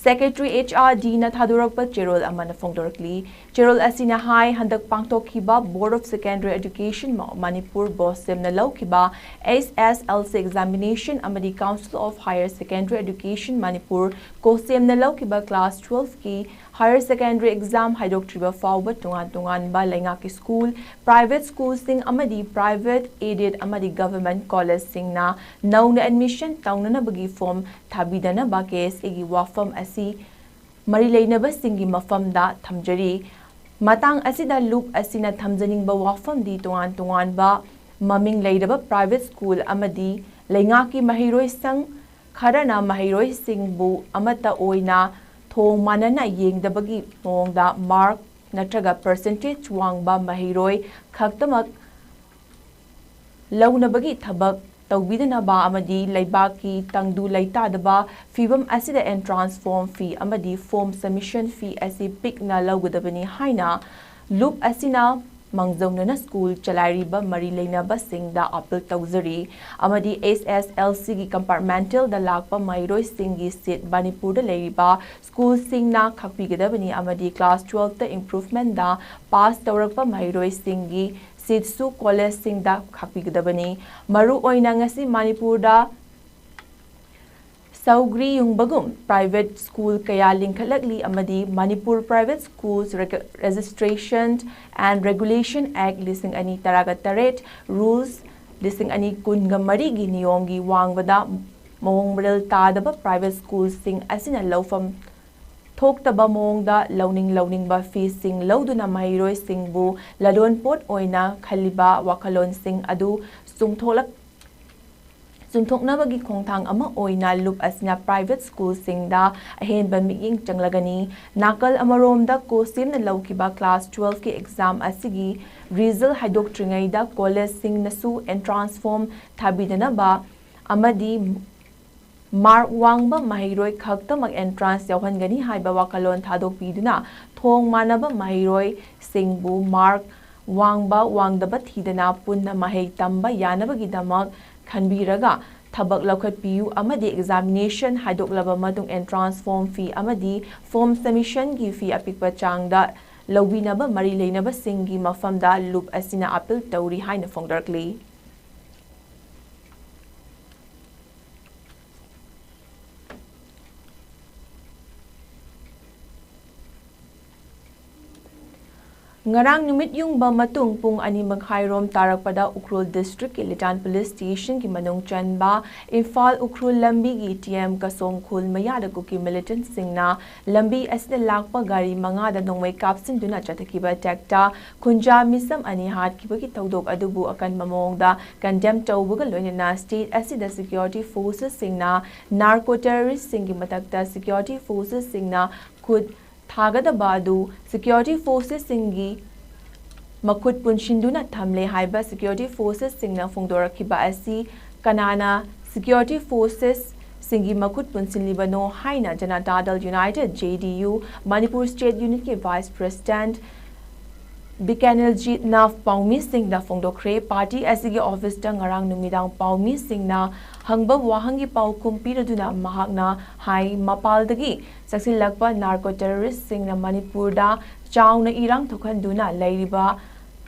Secretary H R D ꯅ ꯊꯥꯗꯣꯔꯛꯄ ꯆꯦꯔꯣꯜ ꯑꯃꯅ ꯐꯣꯡꯗꯣꯔꯛꯂꯤ꯫ ꯆꯦꯔꯣꯜ ꯑꯁꯤꯅ ꯍꯥꯏ, ꯍꯟꯗꯛ ꯄꯥꯡꯊꯣꯛꯈꯤꯕ Board of Secondary Education ꯃ-, ꯃꯅꯤꯄꯨꯔ, BOSEM ꯅ ꯂꯧꯈꯤꯕ H S L C examination ꯑꯃꯗꯤ Council of Higher Secondary Education Manipur, COHSEM ꯅ ꯂꯧꯈꯤꯕ class twelve ꯀꯤ higher secondary exam ꯍꯥꯏꯗꯣꯛꯇ꯭ꯔꯤꯕ ꯐꯥꯎꯕ ꯇꯣꯉꯥꯟ ꯇꯣꯉꯥꯟꯕ ꯂꯩꯉꯥꯛꯀꯤ school, private school ꯁꯤꯡ ꯑꯃꯗꯤ private, aided ꯑꯃꯗꯤ government college ꯁꯤꯡꯅ ꯅꯧꯅ admission ꯇꯧꯅꯅꯕꯒꯤ form ꯊꯥꯕꯤꯗꯅꯕ K S A ꯒꯤ ꯋꯥꯐꯝ ꯑꯁꯤ ꯃꯔꯤ ꯂꯩꯅꯕꯁꯤꯡꯒꯤ ꯃꯐꯝꯗ ꯊꯝꯖꯔꯤ꯫ ꯃꯇꯥꯡ ꯑꯁꯤꯗ ꯂꯨꯞ ꯑꯁꯤꯅ ꯊꯝꯖꯅꯤꯡꯕ ꯋꯥꯐꯝꯗꯤ ꯇꯣꯉꯥꯟ ꯇꯣꯉꯥꯟꯕ ꯃꯃꯤꯡ ꯂꯩꯔꯕ private school ꯑꯃꯗꯤ ꯂꯩꯉꯥꯛꯀꯤ ꯃꯍꯩꯔꯣꯏꯁꯪ ꯈꯔꯅ ꯃꯍꯩꯔꯣꯏꯁꯤꯡꯕꯨ ꯑꯃꯠꯇ ꯑꯣꯏꯅ ꯊꯣꯡ ꯃꯥꯟꯅꯅ ꯌꯦꯡꯗꯕꯒꯤ ꯃꯑꯣꯡꯗ mark ꯅꯠꯇ꯭ꯔꯒ percentage ꯋꯥꯡꯕ ꯃꯍꯩꯔꯣꯏ ꯈꯛꯇꯃꯛ ꯂꯧꯅꯕꯒꯤ ꯊꯕꯛ ꯇꯧꯕꯤꯗꯅꯕ ꯑꯃꯗꯤ ꯂꯩꯕꯥꯛꯀꯤ ꯇꯪꯗꯨ ꯂꯩꯇꯥꯗꯕ ꯐꯤꯕꯝ ꯑꯁꯤꯗ entrance form fee ꯑꯃꯗꯤ form submission fee ꯑꯁꯤ ꯄꯤꯛꯅ ꯂꯧꯒꯗꯕꯅꯤ ꯍꯥꯏꯅ ꯂꯨꯞ ꯑꯁꯤꯅ ꯃꯥꯡꯖꯧꯅꯅ ꯁ꯭ꯀꯨꯜ ꯆꯂꯥꯏꯔꯤꯕ ꯃꯔꯤ ꯂꯩꯅꯕꯁꯤꯡꯗ ꯑꯄꯤꯜ ꯇꯧꯖꯔꯤ ꯑꯃꯗꯤ ꯑꯦꯁ ꯑꯦꯁ ꯑꯦꯜ ꯁꯤꯒꯤ ꯀꯝꯄꯥꯔꯠꯃꯦꯟꯇꯦꯜꯗ ꯂꯥꯛꯄ ꯃꯍꯩꯔꯣꯏꯁꯤꯡꯒꯤ ꯁꯤꯠ ꯃꯅꯤꯄꯨꯔꯗ ꯂꯩꯔꯤꯕ ꯁ꯭ꯀꯨꯜꯁꯤꯡꯅ ꯈꯥꯛꯄꯤꯒꯗꯕꯅꯤ ꯑꯃꯗꯤ ꯀ꯭ꯂꯥꯁ ꯇꯨꯋꯦꯜꯐꯇ ꯏꯝꯄ꯭ꯔꯨꯚꯃꯦꯟꯗ ꯄꯥꯁ ꯇꯧꯔꯛꯄ ꯃꯍꯩꯔꯣꯏꯁꯤꯡꯒꯤ ꯁꯤꯠꯁꯨ ꯀꯣꯂꯦꯖꯁꯤꯡꯗ ꯈꯥꯛꯄꯤꯒꯗꯕꯅꯤ꯫ ꯃꯔꯨꯑꯣꯏꯅ ꯉꯁꯤ ꯃꯅꯤꯄꯨꯔꯗ ꯁꯧꯒ꯭ꯔꯤ ꯌꯨꯡꯕꯒꯨꯝ ꯄ꯭ꯔꯥꯏꯚꯦꯠ ꯁ꯭ꯀꯨꯜ ꯀꯌꯥ ꯂꯤꯡꯈꯠꯂꯛꯂꯤ ꯑꯃꯗꯤ Manipur Private Schools Registration and Regulation Act ꯂꯤꯁꯤꯡ ꯑꯅꯤ ꯇꯔꯥꯒ ꯇꯔꯦꯠ, ꯔꯨꯜꯁ ꯂꯤꯁꯤꯡ ꯑꯅꯤ ꯀꯨꯟꯒ ꯃꯔꯤꯒꯤ ꯅꯤꯌꯣꯝꯒꯤ ꯋꯥꯡꯃꯗ ꯃꯑꯣꯡ ꯃꯔꯤꯜ ꯇꯥꯗꯕ ꯄ꯭ꯔꯥꯏꯚꯦꯠ ꯁ꯭ꯀꯨꯜꯁꯤꯡ ꯑꯁꯤꯅ ꯂꯧꯐꯝ ꯊꯣꯛꯇꯕ ꯃꯑꯣꯡꯗ ꯂꯧꯅꯤꯡ ꯂꯧꯅꯤꯡꯕ ꯐꯤꯁꯤꯡ ꯂꯧꯗꯨꯅ ꯃꯍꯩꯔꯣꯏꯁꯤꯡꯕꯨ ꯂꯂꯣꯟꯄꯣꯠ ꯑꯣꯏꯅ ꯈꯜꯂꯤꯕ ꯋꯥꯈꯜꯂꯣꯟꯁꯤꯡ ꯑꯗꯨ ꯆꯨꯝꯊꯣꯛꯂꯛ-, ꯆꯨꯝꯊꯣꯛꯅꯕꯒꯤ ꯈꯣꯡꯊꯥꯡ ꯑꯃ ꯑꯣꯏꯅ ꯂꯨꯞ ꯑꯁꯤꯅ ꯄ꯭ꯔꯥꯏꯚꯦꯠ ꯁ꯭ꯀꯨꯜꯁꯤꯡꯗ ꯑꯍꯦꯟꯕ ꯃꯤꯠꯌꯦꯡ ꯆꯪꯂꯒꯅꯤ꯫ ꯅꯥꯀꯜ ꯑꯃꯔꯣꯝꯗ ꯀꯣꯁꯤꯝꯅ ꯂꯧꯈꯤꯕ ꯀ꯭ꯂꯥꯁ ꯇꯨꯋꯦꯜꯐꯀꯤ ꯑꯦꯛꯖꯥꯝ ꯑꯁꯤꯒꯤ ꯔꯤꯖꯜ ꯍꯥꯏꯗꯣꯛꯇ꯭ꯔꯤꯉꯩꯗ ꯀꯣꯂꯦꯖꯁꯤꯡꯅꯁꯨ ꯑꯦꯟꯇ꯭ꯔꯥꯟꯁ ꯐꯣꯔꯝ ꯊꯥꯕꯤꯗꯅꯕ ꯑꯃꯗꯤ ꯃꯥꯔꯛ ꯋꯥꯡꯕ ꯃꯍꯩꯔꯣꯏ ꯈꯛꯇꯃꯛ ꯑꯦꯟꯇ꯭ꯔꯥꯟꯁ ꯌꯥꯎꯍꯟꯒꯅꯤ ꯍꯥꯏꯕ ꯋꯥꯈꯜꯂꯣꯟ ꯊꯥꯗꯣꯛꯄꯤꯗꯨꯅ ꯊꯣꯡ ꯃꯥꯟꯅꯕ ꯃꯍꯩꯔꯣꯏꯁꯤꯡꯕꯨ ꯃꯥꯔꯛ ꯋꯥꯡꯕ ꯋꯥꯡꯗꯕ ꯊꯤꯗꯅ ꯄꯨꯟꯅ ꯃꯍꯩ ꯇꯝꯕ ꯌꯥꯅꯕꯒꯤꯗꯃꯛ ꯈꯟꯕꯤꯔꯒ ꯊꯕꯛ ꯂꯧꯈꯠꯄꯤꯌꯨ ꯑꯃꯗꯤ ꯑꯦꯛꯖꯥꯃꯤꯅꯦꯁꯟ ꯍꯥꯏꯗꯣꯛꯂꯕ ꯃꯇꯨꯡ ꯑꯦꯟꯇ꯭ꯔꯥꯟꯁ ꯐꯣꯔꯝ ꯐꯤ ꯑꯃꯗꯤ ꯐꯣꯔꯝ ꯁꯕꯃꯤꯁꯟꯒꯤ ꯐꯤ ꯑꯄꯤꯛꯄ ꯆꯥꯡꯗ ꯂꯧꯕꯤꯅꯕ ꯃꯔꯤ ꯂꯩꯅꯕꯁꯤꯡꯒꯤ ꯃꯐꯝꯗ ꯂꯨꯞ ꯑꯁꯤꯅ ꯑꯄꯤꯜ ꯇꯧꯔꯤ ꯍꯥꯏꯅ ꯐꯣꯡꯗꯣꯔꯛꯂꯤ꯫ ꯉꯔꯥꯡ ꯅꯨꯃꯤꯠ ꯌꯨꯡꯕ ꯃꯇꯨꯡ ꯄꯨꯡ ꯑꯅꯤ ꯃꯈꯥꯏꯔꯣꯝ ꯇꯥꯔꯛꯄꯗ ꯎꯈ꯭ꯔꯨꯜ ꯗꯤꯁꯇ꯭ꯔꯤꯛꯀꯤ ꯂꯤꯇꯥꯟ ꯄꯨꯂꯤꯁ ꯁ꯭ꯇꯦꯁꯟꯒꯤ ꯃꯅꯨꯡ ꯆꯟꯕ ꯏꯝꯐꯥꯜ ꯎꯈ꯭ꯔꯨꯜ ꯂꯝꯕꯤꯒꯤ ꯇꯤ ꯑꯦꯝ ꯀꯁꯣꯡ ꯈꯨꯜ ꯃꯌꯥꯗ ꯀꯨꯀꯤ ꯃꯤꯂꯤꯇꯦꯟꯠꯁꯤꯡꯅ ꯂꯝꯕꯤ ꯑꯁꯤꯗ ꯂꯥꯛꯄ ꯒꯥꯔꯤ ꯃꯉꯥꯗ ꯅꯣꯡꯃꯩ ꯀꯥꯞꯁꯤꯟꯗꯨꯅ ꯆꯠꯊꯈꯤꯕ ꯑꯦꯇꯦꯛꯇ ꯈꯨꯟꯖꯥ ꯃꯤꯁꯝ ꯑꯅꯤ ꯍꯥꯠꯈꯤꯕꯒꯤ ꯊꯧꯗꯣꯛ ꯑꯗꯨꯕꯨ ꯑꯀꯟꯕ ꯃꯑꯣꯡꯗ ꯀꯟꯗꯦꯝ ꯇꯧꯕꯒ ꯂꯣꯏꯅꯅ ꯁ꯭ꯇꯦꯠ ꯑꯁꯤꯗ ꯁꯦꯀ꯭ꯌꯨꯔꯤꯇꯤ ꯐꯣꯔꯁꯦꯁꯁꯤꯡꯅ ꯅꯥꯔꯀꯣ ꯇꯦꯔꯣꯔꯤꯁ꯭ꯠꯁꯤꯡꯒꯤ ꯃꯊꯛꯇ ꯁꯦꯀ꯭ꯌꯨꯔꯤꯇꯤ ꯐꯣꯔꯁꯦꯁꯁꯤꯡꯅ ꯈꯨꯠ ꯊꯥꯒꯗꯕ ꯑꯗꯨ ꯁꯦꯀ꯭ꯌꯨꯔꯤꯇꯤ ꯐꯣꯔꯁꯦꯁꯁꯤꯡꯒꯤ ꯃꯈꯨꯠ ꯄꯨꯟꯁꯤꯟꯗꯨꯅ ꯊꯝꯂꯦ ꯍꯥꯏꯕ ꯁꯦꯀ꯭ꯌꯨꯔꯤꯇꯤ ꯐꯣꯔꯁꯦꯁꯁꯤꯡꯅ ꯐꯣꯡꯗꯣꯔꯛꯈꯤꯕ ꯑꯁꯤ ꯀꯅꯥꯅ ꯁꯦꯀ꯭ꯌꯨꯔꯤꯇꯤ ꯐꯣꯔꯁꯦꯁꯁꯤꯡꯒꯤ ꯃꯈꯨꯠ ꯄꯨꯟꯁꯤꯜꯂꯤꯕꯅꯣ ꯍꯥꯏꯅ Janata Dal united, J D U, Manipur state ꯌꯨꯅꯤꯠꯀꯤ ꯚꯥꯏꯁ ꯄ꯭ꯔꯦꯁꯤꯗꯦꯟꯠ ꯕꯤꯀꯥꯅꯦꯔꯖꯤꯠꯅ ꯄꯥꯎꯃꯤꯁꯤꯡꯗ ꯐꯣꯡꯗꯣꯛꯈ꯭ꯔꯦ꯫ ꯄꯥꯔꯇꯤ ꯑꯁꯤꯒꯤ ꯑꯣꯐꯤꯁꯇ ꯉꯔꯥꯡ ꯅꯨꯃꯤꯗꯥꯡ ꯄꯥꯎꯃꯤꯁꯤꯡꯅ ꯍꯪꯕ ꯋꯥꯍꯪꯒꯤ ꯄꯥꯎꯈꯨꯝ ꯄꯤꯔꯗꯨꯅ ꯃꯍꯥꯛꯅ ꯍꯥꯏ, ꯃꯄꯥꯜꯗꯒꯤ ꯆꯪꯁꯤꯜꯂꯛꯄ ꯅꯥꯔꯀꯣ ꯇꯦꯔꯣꯔꯤꯁꯁꯤꯡꯅ ꯃꯅꯤꯄꯨꯔꯗ ꯆꯥꯎꯅ ꯏꯔꯥꯡ ꯊꯣꯛꯍꯟꯗꯨꯅ ꯂꯩꯔꯤꯕ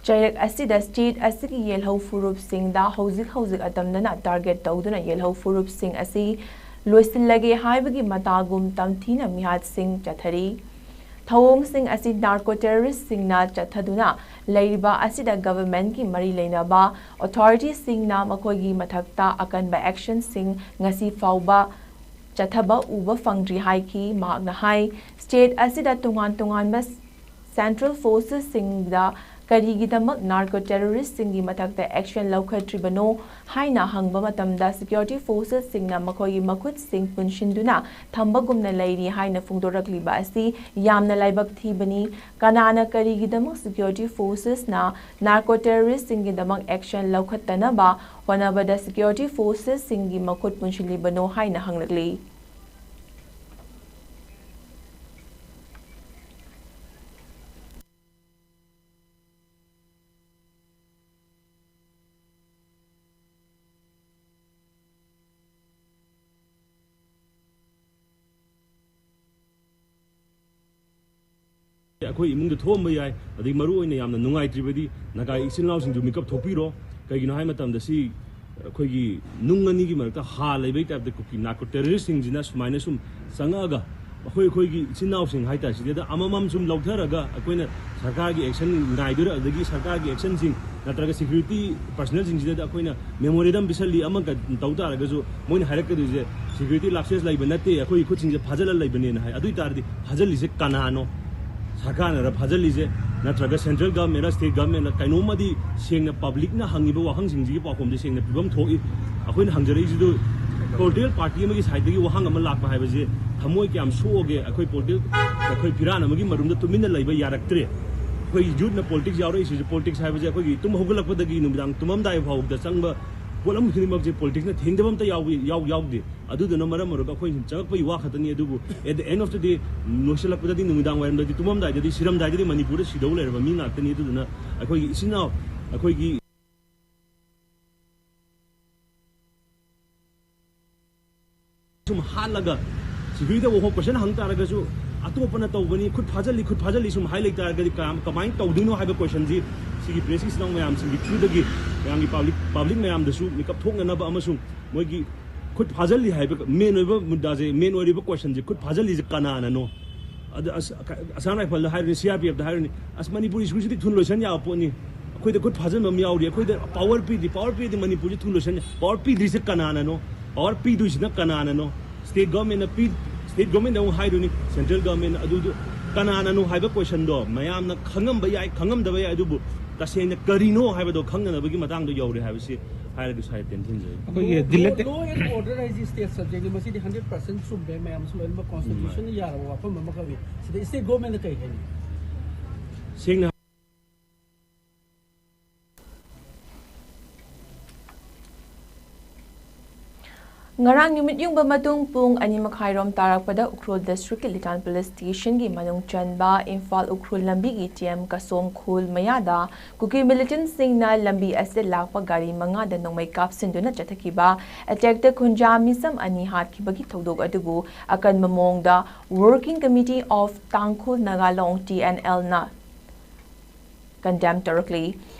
ꯆꯩꯔꯛ ꯑꯁꯤꯗ ꯁ꯭ꯇꯦꯠ ꯑꯁꯤꯒꯤ ꯌꯦꯜꯍꯧ ꯐꯨꯔꯨꯞꯁꯤꯡꯗ ꯍꯧꯖꯤꯛ ꯍꯧꯖꯤꯛ ꯑꯇꯝꯅꯅ ꯇꯥꯔꯒꯦꯠ ꯇꯧꯗꯨꯅ ꯌꯦꯜꯍꯧ ꯐꯨꯔꯨꯞꯁꯤꯡ ꯑꯁꯤ ꯂꯣꯏꯁꯤꯜꯂꯒꯦ ꯍꯥꯏꯕꯒꯤ ꯃꯇꯥꯒꯨꯝ ꯇꯝꯊꯤꯅ ꯃꯤꯍꯥꯠꯁꯤꯡ ꯆꯠꯊꯔꯤ꯫ ꯊꯧꯑꯣꯡꯁꯤꯡ ꯑꯁꯤ ꯅꯥꯔꯀꯣ ꯇꯦꯔꯣꯔꯤꯁꯁꯤꯡꯅ ꯆꯠꯊꯗꯨꯅ ꯂꯩꯔꯤꯕ ꯑꯁꯤꯗ ꯒꯚꯔꯟꯃꯦꯟꯠꯀꯤ ꯃꯔꯤ ꯂꯩꯅꯕ ꯑꯣꯊꯣꯔꯤꯇꯤꯁꯤꯡꯅ ꯃꯈꯣꯏꯒꯤ ꯃꯊꯛꯇ ꯑꯀꯟꯕ ꯑꯦꯛꯁꯟꯁꯤꯡ ꯉꯁꯤ ꯐꯥꯎꯕ ꯆꯠꯊꯕ ꯎꯕ ꯐꯪꯗ꯭ꯔꯤ ꯍꯥꯏꯈꯤ꯫ ꯃꯍꯥꯛꯅ ꯍꯥꯏ, ꯁ꯭ꯇꯦꯠ ꯑꯁꯤꯗ ꯇꯣꯉꯥꯟ ꯇꯣꯉꯥꯟꯕ ꯁꯦꯟꯇ꯭ꯔꯦꯜ ꯐꯣꯔꯁꯦꯁꯁꯤꯡꯗ ꯀꯔꯤꯒꯤꯗꯃꯛ ꯅꯥꯔꯀꯣ ꯇꯦꯔꯣꯔꯤꯁꯁꯤꯡꯒꯤ ꯃꯊꯛꯇ ꯑꯦꯛꯁꯟ ꯂꯧꯈꯠꯇ꯭ꯔꯤꯕꯅꯣ ꯍꯥꯏꯅ ꯍꯪꯕ ꯃꯇꯝꯗ, ꯁꯦꯀ꯭ꯌꯨꯔꯤꯇꯤ ꯐꯣꯔꯁꯦꯁꯁꯤꯡꯅ ꯃꯈꯣꯏꯒꯤ ꯃꯈꯨꯠꯁꯤꯡ ꯄꯨꯟꯁꯤꯟꯗꯨꯅ ꯊꯝꯕꯒꯨꯝꯅ ꯂꯩꯔꯤ ꯍꯥꯏꯅ ꯐꯣꯡꯗꯣꯔꯛꯂꯤꯕ ꯑꯁꯤ ꯌꯥꯝꯅ ꯂꯥꯏꯕꯛ ꯊꯤꯕꯅꯤ꯫ ꯀꯅꯥꯅ ꯀꯔꯤꯒꯤꯗꯃꯛ ꯁꯦꯀ꯭ꯌꯨꯔꯤꯇꯤ ꯐꯣꯔꯁꯦꯁꯅ ꯅꯥꯔꯀꯣ ꯇꯦꯔꯣꯔꯤꯁꯁꯤꯡꯒꯤꯗꯃꯛ ꯑꯦꯛꯁꯟ ꯂꯧꯈꯠꯇꯅꯕ ꯍꯣꯠꯅꯕꯗ ꯁꯦꯀ꯭ꯌꯨꯔꯤꯇꯤ ꯐꯣꯔꯁꯦꯁꯁꯤꯡꯒꯤ ꯃꯈꯨꯠ ꯄꯨꯟꯁꯤꯜꯂꯤꯕꯅꯣ ꯍꯥꯏꯅ ꯍꯪꯂꯛꯂꯤ꯫ ꯑꯩꯈꯣꯏ ꯏꯃꯨꯡꯗ ꯊꯣꯛꯑꯝꯕ ꯌꯥꯏ꯫ ꯑꯗꯒꯤ ꯃꯔꯨ ꯑꯣꯏꯅ ꯌꯥꯝꯅ ꯅꯨꯡꯉꯥꯏꯇ꯭ꯔꯤꯕꯗꯤ ꯅꯥꯒꯥ ꯏꯆꯤꯜ ꯏꯅꯥꯎꯁꯤꯡꯁꯨ ꯃꯤꯀꯞ ꯊꯣꯛꯄꯤꯔꯣ꯫ ꯀꯩꯒꯤꯅꯣ ꯍꯥꯏ ꯃꯇꯝꯗ ꯁꯤ ꯑꯩꯈꯣꯏꯒꯤ ꯅꯨꯡ ꯑꯅꯤꯒꯤ ꯃꯔꯛꯇ ꯍꯥ ꯂꯩꯕꯩ ꯇꯥꯏꯞꯇ ꯀꯨꯀꯤ ꯅꯥꯔꯀꯣ ꯇꯦꯔꯣꯔꯤꯁꯁꯤꯡꯁꯤꯅ ꯁꯨꯃꯥꯏꯅ ꯁꯨꯝ ꯆꯪꯉꯛꯑꯒ ꯑꯩꯈꯣꯏ ꯑꯩꯈꯣꯏꯒꯤ ꯏꯆꯤꯟ ꯏꯅꯥꯎꯁꯤꯡ ꯍꯥꯏꯇꯥꯔꯦ, ꯁꯤꯗꯩꯗ ꯑꯃꯃꯝ ꯁꯨꯝ ꯂꯧꯊꯔꯒ ꯑꯩꯈꯣꯏꯅ ꯁꯔꯀꯥꯔꯒꯤ ꯑꯦꯛꯁꯟ ꯉꯥꯏꯗꯣꯏꯔꯥ, ꯑꯗꯒꯤ ꯁꯔꯀꯥꯔꯒꯤ ꯑꯦꯛꯁꯟꯁꯤꯡ ꯅꯠꯇ꯭ꯔꯒ ꯁꯦꯀ꯭ꯌꯨꯔꯤꯇꯤ ꯄꯔꯁꯅꯦꯜꯁꯤꯡꯁꯤꯗ ꯑꯩꯈꯣꯏꯅ ꯃꯦꯃꯣꯔꯦꯟꯗꯝ ꯄꯤꯁꯜꯂꯤ ꯑꯃ ꯇꯧ ꯇꯥꯔꯒꯁꯨ ꯃꯣꯏꯅ ꯍꯥꯏꯔꯛꯀꯗꯣꯏꯁꯦ ꯁꯦꯀ꯭ꯌꯨꯔꯤꯇꯤ ꯂꯥꯞꯁꯦꯁ ꯂꯩꯕ ꯅꯠꯇꯦ, ꯑꯩꯈꯣꯏꯒꯤ ꯈꯨꯠꯁꯤꯡꯁꯦ ꯐꯥꯖꯤꯜꯂ ꯂꯩꯕꯅꯦꯅ ꯍꯥꯏ꯫ ꯑꯗꯨ ꯑꯣꯏ ꯇꯥꯔꯗꯤ ꯐꯥꯖꯤꯜꯂꯤꯁꯦ ꯀꯅꯥꯅꯣ? ꯁꯔꯀꯥꯔꯅꯔ ꯐꯥꯖꯤꯜꯂꯤꯁꯦ, ꯅꯠꯇ꯭ꯔꯒ ꯁꯦꯟꯇ꯭ꯔꯦꯜ ꯒꯚꯔꯟꯃꯦꯟꯔ ꯁ꯭ꯇꯦꯠ ꯒꯚꯔꯟꯃꯦꯟꯔ? ꯀꯩꯅꯣꯝꯃꯗꯤ ꯁꯦꯡꯅ ꯄꯕ꯭ꯂꯤꯛꯅ ꯍꯪꯉꯤꯕ ꯋꯥꯍꯪꯁꯤꯡꯁꯤꯒꯤ ꯄꯥꯎꯈꯨꯝꯁꯦ ꯁꯦꯡꯅ ꯄꯤꯐꯝ ꯊꯣꯛꯏ꯫ ꯑꯩꯈꯣꯏꯅ ꯍꯪꯖꯔꯛꯏꯁꯤꯗ ꯄꯣꯂꯤꯇꯤꯀꯦꯜ ꯄꯥꯔꯇꯤ ꯑꯃꯒꯤ ꯁꯥꯏꯠꯇꯒꯤ ꯋꯥꯍꯪ ꯑꯃ ꯂꯥꯛꯄ ꯍꯥꯏꯕꯁꯦ ꯊꯃꯣꯏ ꯀꯌꯥꯝ ꯁꯣꯛꯑꯒꯦ? ꯑꯩꯈꯣꯏ ꯄꯣꯂꯤꯇꯤꯀꯦꯜ, ꯑꯩꯈꯣꯏ ꯐꯤꯔꯥꯟ ꯑꯃꯒꯤ ꯃꯔꯨꯝꯗ ꯇꯨꯃꯤꯟꯅ ꯂꯩꯕ ꯌꯥꯔꯛꯇ꯭ꯔꯦ꯫ ꯑꯩꯈꯣꯏ ꯌꯨꯠꯅ ꯄꯣꯂꯤꯇꯤꯛꯁ ꯌꯥꯎꯔꯛꯏꯁꯤꯁꯨ, ꯄꯣꯂꯤꯇꯤꯛꯁ ꯍꯥꯏꯕꯁꯦ ꯑꯩꯈꯣꯏꯒꯤ ꯇꯨꯝ ꯍꯧꯒꯠꯂꯛꯄꯗꯒꯤ ꯅꯨꯃꯤꯗꯥꯡ ꯇꯨꯝꯃꯝꯗꯥꯏ ꯐꯥꯎꯕꯗ ꯆꯪꯕ ꯄꯣꯠꯂꯝ ꯈꯨꯗꯤꯡꯃꯛꯁꯦ ꯄꯣꯂꯤꯇꯤꯛꯁꯅ ꯊꯦꯡꯗꯕ ꯑꯝꯇ ꯌꯥꯎꯏ-, ꯌꯥꯎ-, ꯌꯥꯎꯗꯦ꯫ ꯑꯗꯨꯗꯨꯅ ꯃꯔꯝ ꯑꯣꯏꯔꯒ ꯑꯩꯈꯣꯏ ꯁꯨꯝ ꯆꯪꯉꯛꯄꯒꯤ ꯋꯥ ꯈꯛꯇꯅꯤ, ꯑꯗꯨꯕꯨ at the end of the day, ꯂꯣꯏꯁꯤꯜꯂꯛꯄꯗꯗꯤ, ꯅꯨꯃꯤꯗꯥꯡ ꯋꯥꯏꯔꯝꯗꯗꯤ, ꯇꯨꯝꯃꯝꯗꯥꯏꯗꯗꯤ, ꯁꯤꯔꯝꯗꯥꯏꯗꯗꯤ ꯃꯅꯤꯄꯨꯔꯗ ꯁꯤꯗꯧ ꯂꯩꯔꯕ ꯃꯤ ꯉꯥꯛꯇꯅꯤ꯫ ꯑꯗꯨꯗꯨꯅ ꯑꯩꯈꯣꯏꯒꯤ ꯏꯆꯤꯟ ꯏꯅꯥꯎ, ꯑꯩꯈꯣꯏꯒꯤ ꯁꯨꯝ ꯍꯥꯠꯂꯒ ꯁꯤꯕꯤꯗ ꯋꯥꯍꯣꯛ ꯀꯣꯏꯁꯟ ꯍꯪ ꯇꯥꯔꯒꯁꯨ, ꯑꯇꯣꯞꯄꯅ ꯇꯧꯕꯅꯤ, ꯈꯨꯠ ꯐꯥꯖꯤꯜꯂꯤ, ꯈꯨꯠ ꯐꯥꯖꯤꯜꯂꯤ ꯁꯨꯝ ꯍꯥꯏ ꯂꯩꯇꯥꯔꯒꯗꯤ ꯀꯌꯥꯝ, ꯀꯃꯥꯏꯅ ꯇꯧꯗꯣꯏꯅꯣ ꯍꯥꯏꯕ ꯀꯣꯏꯁꯟꯁꯤ ꯁꯤꯒꯤ ꯄ꯭ꯔꯦꯁꯀꯤ ꯏꯆꯤꯟ ꯏꯅꯥꯎ ꯃꯌꯥꯝꯁꯤꯡꯒꯤ ꯊ꯭ꯔꯨꯗꯒꯤ ꯃꯌꯥꯝꯒꯤ ꯄꯥꯕ꯭ꯂꯤꯛ, ꯄꯥꯕ꯭ꯂꯤꯛ ꯃꯌꯥꯝꯗꯁꯨ ꯃꯤꯀꯞ ꯊꯣꯛꯅꯅꯕ ꯑꯃꯁꯨꯡ ꯃꯣꯏꯒꯤ ꯈꯨꯠ ꯐꯥꯖꯤꯜꯂꯤ ꯍꯥꯏꯕ ꯃꯦꯟ ꯑꯣꯏꯕ ꯃꯨꯗꯥꯁꯦ, ꯃꯦꯟ ꯑꯣꯏꯔꯤꯕ ꯀꯣꯏꯁꯟꯁꯦ, ꯈꯨꯠ ꯐꯥꯖꯤꯜꯂꯤꯁꯦ ꯀꯅꯥꯅꯅꯣ? ꯑꯗ ꯑꯁ-, ꯑꯁꯥꯝ ꯔꯥꯏꯐꯜꯗ ꯍꯥꯏꯔꯅꯤ, ꯁꯤ ꯑꯥꯔ ꯄꯤ ꯑꯦꯐꯇ ꯍꯥꯏꯔꯅꯤ, ꯑꯁ, ꯃꯅꯤꯄꯨꯔ ꯁ꯭ꯀꯨꯜꯁꯤꯗꯤ ꯊꯨꯅ ꯂꯣꯏꯁꯟ ꯌꯥꯕ ꯄꯣꯠꯅꯤ, ꯑꯩꯈꯣꯏꯗ ꯈꯨꯠ ꯐꯥꯖꯤꯟꯕ ꯑꯃ ꯌꯥꯎꯔꯤ, ꯑꯩꯈꯣꯏꯗ ꯄꯥꯋꯔ ꯄꯤꯗꯦ, ꯄꯥꯋꯔ ꯄꯤꯔꯗꯤ ꯃꯅꯤꯄꯨꯔꯁꯤ ꯊꯨꯅ ꯂꯣꯏꯁꯟ ꯌꯥꯏ꯫ ꯄꯥꯋꯔ ꯄꯤꯗ꯭ꯔꯤꯁꯦ ꯀꯅꯥꯅꯅꯣ? ꯄꯥꯋꯔ ꯄꯤꯗꯣꯏꯁꯤꯅ ꯀꯅꯥꯅꯅꯣ? ꯁ꯭ꯇꯦꯠ ꯒꯚꯔꯟꯃꯦꯟꯅ ꯄꯤ-, ꯁ꯭ꯇꯦꯠ ꯒꯚꯔꯟꯃꯦꯟꯗ ꯑꯃꯨꯛ ꯍꯥꯏꯗꯣꯏꯅꯤ, ꯁꯦꯟꯇ꯭ꯔꯦꯜ ꯒꯚꯔꯟꯃꯦꯟꯅ ꯑꯗꯨꯗꯨ ꯀꯅꯥꯅꯅꯣ ꯍꯥꯏꯕ ꯀꯣꯏꯁꯟꯗꯣ ꯃꯌꯥꯝꯅ ꯈꯪꯉꯝꯕ ꯌꯥꯏ, ꯈꯪꯉꯝꯗꯕ ꯌꯥꯏ, ꯑꯗꯨꯕꯨ ꯇꯁꯦꯡꯅ ꯀꯔꯤꯅꯣ ꯍꯥꯏꯕꯗꯣ ꯈꯪꯅꯅꯕꯒꯤ ꯃꯇꯥꯡꯗꯣ ꯌꯧꯔꯦ ꯍꯥꯏꯕꯁꯤ ꯍꯥꯏꯔꯒ ꯁ꯭ꯋꯥꯏꯗ ꯇꯦꯟꯁꯤꯟꯖꯔꯤ꯫ ꯑꯩꯈꯣꯏꯒꯤ ꯂꯣ, ꯗꯤꯂꯦꯇꯦ- ꯂꯣ ꯑꯦꯟ ꯑꯣꯔꯗꯔ ꯍꯥꯏꯁꯤ ꯁ꯭ꯇꯦꯠ ꯁꯕꯖꯦꯛꯅꯤ, ꯃꯁꯤꯗꯤ ꯍꯟꯗ꯭ꯔꯦꯠ ꯄꯥꯔꯁꯦꯟ ꯆꯨꯝꯃꯦ, ꯃꯌꯥꯝꯁꯨ ꯂꯣꯏꯅꯃꯛ ꯀꯣꯟꯁꯇꯤꯇ꯭ꯌꯨꯁꯟꯅ ꯌꯥꯔꯕ ꯋꯥꯐꯝ ꯑꯃꯈꯛꯅꯤ꯫ ꯁꯤꯗ ꯁ꯭ꯇꯦꯠ ꯒꯣꯔꯃꯦꯟꯅ ꯀꯩ ꯍꯥꯏꯅꯤ? ꯁꯦꯡꯅ ꯉꯔꯥꯡ ꯅꯨꯃꯤꯠ ꯌꯨꯡꯕ ꯃꯇꯨꯡ ꯄꯨꯡ ꯑꯅꯤ ꯃꯈꯥꯏꯔꯣꯝ ꯇꯥꯔꯛꯄꯗ ꯎꯈ꯭ꯔꯨꯜ ꯗꯤꯁꯇ꯭ꯔꯤꯛꯀꯤ ꯂꯤꯇꯥꯟ ꯄꯨꯂꯤꯁ ꯁ꯭ꯇꯦꯁꯟꯒꯤ ꯃꯅꯨꯡ ꯆꯟꯕ ꯏꯝꯐꯥꯜ ꯎꯈ꯭ꯔꯨꯜ ꯂꯝꯕꯤꯒꯤ ꯇꯤ ꯑꯦꯝ ꯀꯁꯣꯝ ꯈꯨꯜ ꯃꯌꯥꯗ ꯀꯨꯀꯤ ꯃꯤꯂꯤꯇꯦꯟꯠꯁꯤꯡꯅ ꯂꯝꯕꯤ ꯑꯁꯤꯗ ꯂꯥꯛꯄ ꯒꯥꯔꯤ ꯃꯉꯥꯗ ꯅꯣꯡꯃꯩ ꯀꯥꯞꯁꯤꯟꯗꯨꯅ ꯆꯠꯊꯈꯤꯕ ꯑꯦꯇꯦꯛꯇ ꯈꯨꯟꯖꯥ ꯃꯤꯆꯝ ꯑꯅꯤ ꯍꯥꯠꯈꯤꯕꯒꯤ ꯊꯧꯗꯣꯛ ꯑꯗꯨꯕꯨ ꯑꯀꯟꯕ ꯃꯑꯣꯡꯗ Working Committee of Tangkhul Naga Long, T N ꯑꯦꯜꯅ ꯀꯟꯗꯦꯝ ꯇꯧꯔꯛꯂꯤ꯫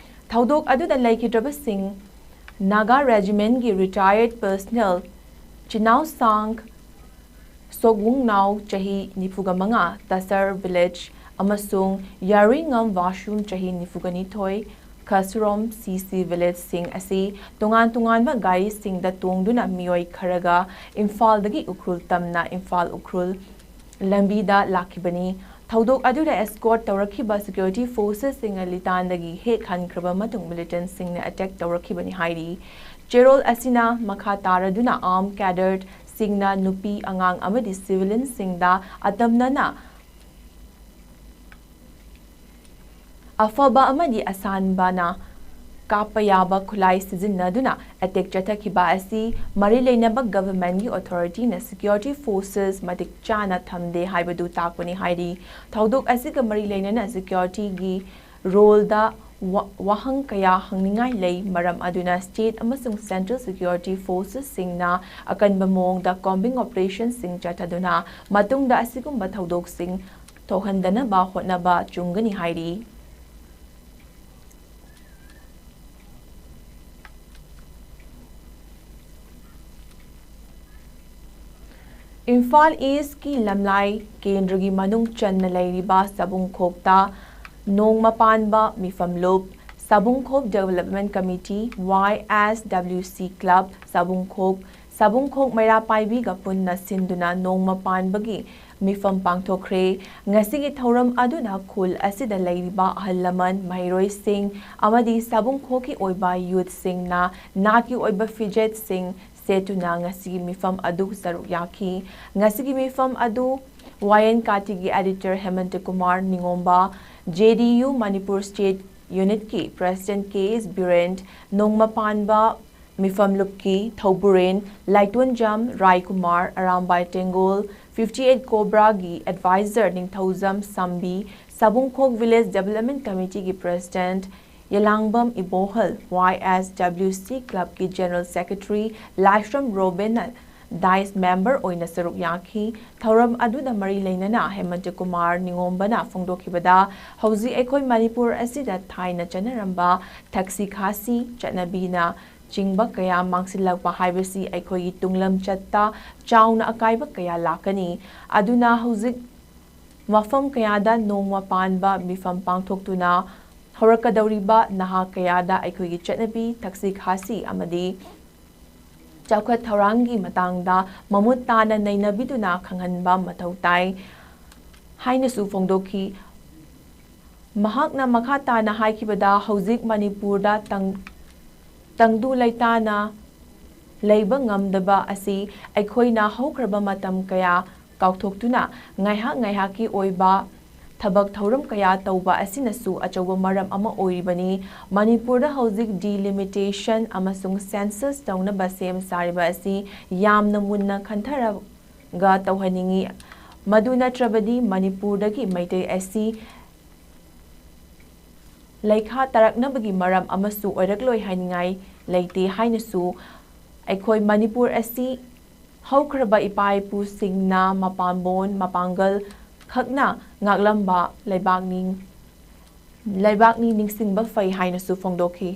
ꯊꯧꯗꯣꯛ ꯑꯗꯨꯗ ꯂꯩꯈꯤꯗ꯭ꯔꯕꯁꯤꯡ ꯅꯥꯒꯥ ꯔꯦꯖꯤꯃꯦꯟꯒꯤ ꯔꯤꯇꯥꯌꯔꯠ ꯄꯔꯁꯅꯦꯜ ꯆꯤꯅꯥꯎꯁꯥꯡ ꯁꯣꯒꯋꯨꯡꯅꯥꯎ, ꯆꯍꯤ ꯅꯤꯐꯨꯒ ꯃꯉꯥ, ꯇꯁꯔ ꯚꯤꯂꯦꯖ, ꯑꯃꯁꯨꯡ ꯌꯥꯔꯨꯏꯉꯝ ꯋꯥꯁꯨꯝ, ꯆꯍꯤ ꯅꯤꯐꯨꯒ ꯅꯤꯊꯣꯏ, ꯈꯁꯨꯔꯣꯝ ꯁꯤ ꯁꯤ ꯚꯤꯂꯦꯖꯁꯤꯡ ꯑꯁꯤ ꯇꯣꯉꯥꯟ ꯇꯣꯉꯥꯟꯕ ꯒꯥꯔꯤꯁꯤꯡꯗ ꯇꯣꯡꯗꯨꯅ ꯃꯤꯑꯣꯏ ꯈꯔꯒ ꯏꯝꯐꯥꯜꯗꯒꯤ ꯎꯈ꯭ꯔꯨꯜ ꯇꯝꯅ ꯏꯝꯐꯥꯜ ꯎꯈ꯭ꯔꯨꯜ ꯂꯝꯕꯤꯗ ꯂꯥꯛꯈꯤꯕꯅꯤ꯫ ꯊꯧꯗꯣꯛ ꯑꯗꯨꯗ ꯑꯦꯁꯀꯣꯔꯠ ꯇꯧꯔꯛꯈꯤꯕ ꯁꯦꯀ꯭ꯌꯨꯔꯤꯇꯤ ꯐꯣꯔꯁꯦꯁꯁꯤꯡꯅ ꯂꯤꯇꯥꯟꯗꯒꯤ ꯍꯦꯛ ꯍꯟꯈ꯭ꯔꯕ ꯃꯇꯨꯡ ꯃꯤꯂꯤꯇꯦꯟꯠꯁꯤꯡꯅ ꯑꯦꯇꯦꯛ ꯇꯧꯔꯛꯈꯤꯕꯅꯤ ꯍꯥꯏꯔꯤ꯫ ꯆꯦꯔꯣꯜ ꯑꯁꯤꯅ ꯃꯈꯥ ꯇꯥꯔꯗꯨꯅ ꯑꯥꯔꯝ ꯀꯦꯗꯦꯠꯁꯤꯡꯅ ꯅꯨꯄꯤ, ꯑꯉꯥꯡ ꯑꯃꯗꯤ ꯁꯤꯚꯤꯂꯤꯌꯟꯁꯤꯡꯗ ꯑꯇꯝꯅꯅ ꯑꯐꯕ ꯑꯃꯗꯤ ꯑꯁꯥꯟꯕꯅ ꯀꯥꯞꯄ ꯌꯥꯕ ꯈꯨꯠꯂꯥꯏ ꯁꯤꯖꯤꯟꯅꯗꯨꯅ ꯑꯦꯇꯦꯛ ꯆꯠꯊꯈꯤꯕ ꯑꯁꯤ ꯃꯔꯤ ꯂꯩꯅꯕ ꯒꯚꯔꯟꯃꯦꯟꯠꯀꯤ ꯑꯣꯊꯣꯔꯤꯇꯤꯅ ꯁꯦꯀ꯭ꯌꯨꯔꯤꯇꯤ ꯐꯣꯔꯁꯦꯁ ꯃꯇꯤꯛ ꯆꯥꯅ ꯊꯝꯗꯦ ꯍꯥꯏꯕꯗꯨ ꯇꯥꯛꯄꯅꯤ ꯍꯥꯏꯔꯤ꯫ ꯊꯧꯗꯣꯛ ꯑꯁꯤꯒ ꯃꯔꯤ ꯂꯩꯅꯅ ꯁꯦꯀ꯭ꯌꯨꯔꯤꯇꯤꯒꯤ ꯔꯣꯜꯗ ꯋꯥ-, ꯋꯥꯍꯪ ꯀꯌꯥ ꯍꯪꯅꯤꯡꯉꯥꯏ ꯂꯩ꯫ ꯃꯔꯝ ꯑꯗꯨꯅ ꯁ꯭ꯇꯦꯠ ꯑꯃꯁꯨꯡ ꯁꯦꯟꯇ꯭ꯔꯦꯜ ꯁꯦꯀ꯭ꯌꯨꯔꯤꯇꯤ ꯐꯣꯔꯁꯦꯁꯁꯤꯡꯅ ꯑꯀꯟꯕ ꯃꯑꯣꯡꯗ ꯀꯣꯝꯕꯤꯡ ꯑꯣꯄꯔꯦꯁꯟꯁꯤꯡ ꯆꯠꯊꯗꯨꯅ ꯃꯇꯨꯡꯗ ꯑꯁꯤꯒꯨꯝꯕ ꯊꯧꯗꯣꯛꯁꯤꯡ ꯊꯣꯛꯍꯟꯗꯅꯕ ꯍꯣꯠꯅꯕ ꯆꯨꯝꯒꯅꯤ ꯍꯥꯏꯔꯤ꯫ ꯏꯝꯐꯥꯜ ꯏꯁꯀꯤ ꯂꯝꯂꯥꯏ ꯀꯦꯟꯗ꯭ꯔꯒꯤ ꯃꯅꯨꯡ ꯆꯟꯅ ꯂꯩꯔꯤꯕ ꯁꯕꯨꯡꯈꯣꯛꯇ ꯅꯣꯡꯃ ꯄꯥꯟꯕ ꯃꯤꯐꯝ ꯂꯨꯞ, ꯁꯕꯨꯡꯈꯣꯛ ꯗꯦꯕꯂꯞꯃꯦꯟ ꯀꯃꯤꯇꯤ, ꯋꯥꯏ ꯑꯦꯁ ꯗꯕ꯭ꯂꯤꯎ ꯁꯤ ꯀ꯭ꯂꯕ, ꯁꯕꯨꯡꯈꯣꯛ, ꯁꯕꯨꯡꯈꯣꯛ ꯃꯩꯔꯥ ꯄꯥꯏꯕꯤꯒ ꯄꯨꯟꯅ ꯁꯤꯟꯗꯨꯅ ꯅꯣꯡꯃ ꯄꯥꯟꯕꯒꯤ ꯃꯤꯐꯝ ꯄꯥꯡꯊꯣꯛꯈ꯭ꯔꯦ꯫ ꯉꯁꯤꯒꯤ ꯊꯧꯔꯝ ꯑꯗꯨꯅ ꯈꯨꯜ ꯑꯁꯤꯗ ꯂꯩꯔꯤꯕ ꯑꯍꯜ ꯂꯃꯟ, ꯃꯍꯩꯔꯣꯏꯁꯤꯡ ꯑꯃꯗꯤ ꯁꯕꯨꯡꯈꯣꯛꯀꯤ ꯑꯣꯏꯕ ꯌꯨꯠꯁꯤꯡꯅ ꯅꯥꯠꯀꯤ ꯑꯣꯏꯕ ꯐꯤꯖꯦꯠꯁꯤꯡ ꯁꯦꯠꯇꯨꯅ ꯉꯁꯤꯒꯤ ꯃꯤꯐꯝ ꯑꯗꯨ ꯁꯔꯨꯛ ꯌꯥꯈꯤ꯫ ꯉꯁꯤꯒꯤ ꯃꯤꯐꯝ ꯑꯗꯨ ꯋꯥꯌꯦꯟ ꯀꯥꯇꯤꯒꯤ editor ꯍꯦꯃꯟꯇ Kumar ꯅꯤꯉꯣꯝꯕ, J D U Manipur state ꯌꯨꯅꯤꯠꯀꯤ president ꯀꯦ ꯑꯦꯁ ꯕꯤꯔꯦꯟ, ꯅꯣꯡꯃ ꯄꯥꯟꯕ ꯃꯤꯐꯝ ꯂꯨꯞꯀꯤ ꯊꯧꯕꯨꯔꯦꯟ ꯂꯥꯏꯇꯣꯟꯖꯝ ꯔꯥꯏꯀꯨꯃꯥꯔ, ꯑꯔꯥꯝꯕꯥꯏ ꯇꯦꯡꯒꯣꯜ, ꯐꯤꯐꯇꯤ ꯑꯩꯠ ꯀꯣꯕ꯭ꯔꯥꯒꯤ ꯑꯦꯗꯚꯥꯏꯖꯔ ꯅꯤꯡꯊꯧꯖꯝ ꯁꯝꯕꯤ, ꯁꯕꯨꯡꯈꯣꯛ ꯚꯤꯂꯦꯖ ꯗꯦꯕꯂꯞꯃꯦꯟ ꯀꯃꯤꯇꯤꯒꯤ ꯄ꯭ꯔꯦꯁꯤꯗꯦꯟꯠ ꯌꯦꯂꯥꯡꯕꯝ ꯏꯕꯣꯍꯜ, ꯋꯥꯏ ꯑꯦꯁ ꯗꯕ꯭ꯂꯤꯎ ꯁꯤ ꯀ꯭ꯂꯕꯀꯤ ꯖꯦꯅꯔꯦꯜ ꯁꯦꯀ꯭ꯔꯦꯇꯔꯤ ꯂꯥꯏꯁ꯭ꯔꯝ ꯔꯣꯕꯦꯟꯅ ꯗꯥꯏꯁ ꯃꯦꯝꯕꯔ ꯑꯣꯏꯅ ꯁꯔꯨꯛ ꯌꯥꯈꯤ꯫ ꯊꯧꯔꯝ ꯑꯗꯨꯗ ꯃꯔꯤ ꯂꯩꯅꯅ ꯍꯦꯃꯟꯇ ꯀꯨꯃꯥꯔ ꯅꯤꯉꯣꯝꯕꯅ ꯐꯣꯡꯗꯣꯛꯈꯤꯕꯗ, ꯍꯧꯖꯤꯛ ꯑꯩꯈꯣꯏ ꯃꯅꯤꯄꯨꯔ ꯑꯁꯤꯗ ꯊꯥꯏꯅ ꯆꯠꯅꯔꯝꯕ ꯊꯛꯁꯤ ꯈꯥꯁꯤ ꯆꯠꯅꯕꯤꯅ ꯆꯤꯡꯕ ꯀꯌꯥ ꯃꯥꯡꯁꯤꯜꯂꯛꯄ ꯍꯥꯏꯕꯁꯤ ꯑꯩꯈꯣꯏꯒꯤ ꯇꯨꯡꯂꯝꯆꯠꯇ ꯆꯥꯎꯅ ꯑꯀꯥꯏꯕ ꯀꯌꯥ ꯂꯥꯛꯀꯅꯤ꯫ ꯑꯗꯨꯅ ꯍꯧꯖꯤꯛ ꯃꯐꯝ ꯀꯌꯥꯗ ꯅꯣꯡꯃ ꯄꯥꯟꯕ ꯃꯤꯐꯝ ꯄꯥꯡꯊꯣꯛꯇꯨꯅ ꯍꯧꯔꯛꯀꯗꯧꯔꯤꯕ ꯅꯍꯥ ꯀꯌꯥꯗ ꯑꯩꯈꯣꯏꯒꯤ ꯆꯠꯅꯕꯤ, ꯊꯛꯁꯤ ꯈꯥꯁꯤ ꯑꯃꯗꯤ ꯆꯥꯎꯈꯠ ꯊꯧꯔꯥꯡꯒꯤ ꯃꯇꯥꯡꯗ ꯃꯃꯨꯠ ꯇꯥꯅ ꯅꯩꯅꯕꯤꯗꯨꯅ ꯈꯪꯍꯟꯕ ꯃꯊꯧ ꯇꯥꯏ ꯍꯥꯏꯅꯁꯨ ꯐꯣꯡꯗꯣꯛꯈꯤ꯫ ꯃꯍꯥꯛꯅ ꯃꯈꯥ ꯇꯥꯅ ꯍꯥꯏꯈꯤꯕꯗ, ꯍꯧꯖꯤꯛ ꯃꯅꯤꯄꯨꯔꯗ ꯇꯪ-, ꯇꯪꯗꯨ ꯂꯩꯇꯥꯅ ꯂꯩꯕ ꯉꯝꯗꯕ ꯑꯁꯤ ꯑꯩꯈꯣꯏꯅ ꯍꯧꯈ꯭ꯔꯕ ꯃꯇꯝ ꯀꯌꯥ ꯀꯥꯎꯊꯣꯛꯇꯨꯅ ꯉꯥꯏꯍꯥꯛ ꯉꯥꯏꯍꯥꯛꯀꯤ ꯑꯣꯏꯕ ꯊꯕꯛ ꯊꯧꯔꯝ ꯀꯌꯥ ꯇꯧꯕ ꯑꯁꯤꯅꯁꯨ ꯑꯆꯧꯕ ꯃꯔꯝ ꯑꯃ ꯑꯣꯏꯔꯤꯕꯅꯤ꯫ ꯃꯅꯤꯄꯨꯔꯗ ꯍꯧꯖꯤꯛ delimitation ꯑꯃꯁꯨꯡ census ꯇꯧꯅꯕ ꯁꯦꯝ ꯁꯥꯔꯤꯕ ꯑꯁꯤ ꯌꯥꯝꯅ ꯃꯨꯟꯅ ꯈꯟꯊꯔꯒ ꯇꯧꯍꯟꯅꯤꯡꯏ꯫ ꯃꯗꯨ ꯅꯠꯇ꯭ꯔꯕꯗꯤ ꯃꯅꯤꯄꯨꯔꯗꯒꯤ ꯃꯩꯇꯩ ꯑꯁꯤ ꯂꯩꯈꯥ ꯇꯥꯔꯛꯅꯕꯒꯤ ꯃꯔꯝ ꯑꯃꯁꯨ ꯑꯣꯏꯔꯛꯂꯣꯏ ꯍꯥꯏꯅꯤꯡꯉꯥꯏ ꯂꯩꯇꯦ ꯍꯥꯏꯅꯁꯨ ꯑꯩꯈꯣꯏ ꯃꯅꯤꯄꯨꯔ ꯑꯁꯤ ꯍꯧꯈ꯭ꯔꯕ ꯏꯄꯥ ꯏꯄꯨꯁꯤꯡꯅ ꯃꯄꯥꯝꯕꯣꯟ ꯃꯄꯥꯡꯒꯜ ꯈꯛꯅ ꯉꯥꯛꯂꯝꯕ ꯂꯩꯕꯥꯛꯅꯤ, ꯂꯩꯕꯥꯛꯅꯤ ꯅꯤꯡꯁꯤꯡꯕ ꯐꯩ ꯍꯥꯏꯅꯁꯨ ꯐꯣꯡꯗꯣꯛꯈꯤ꯫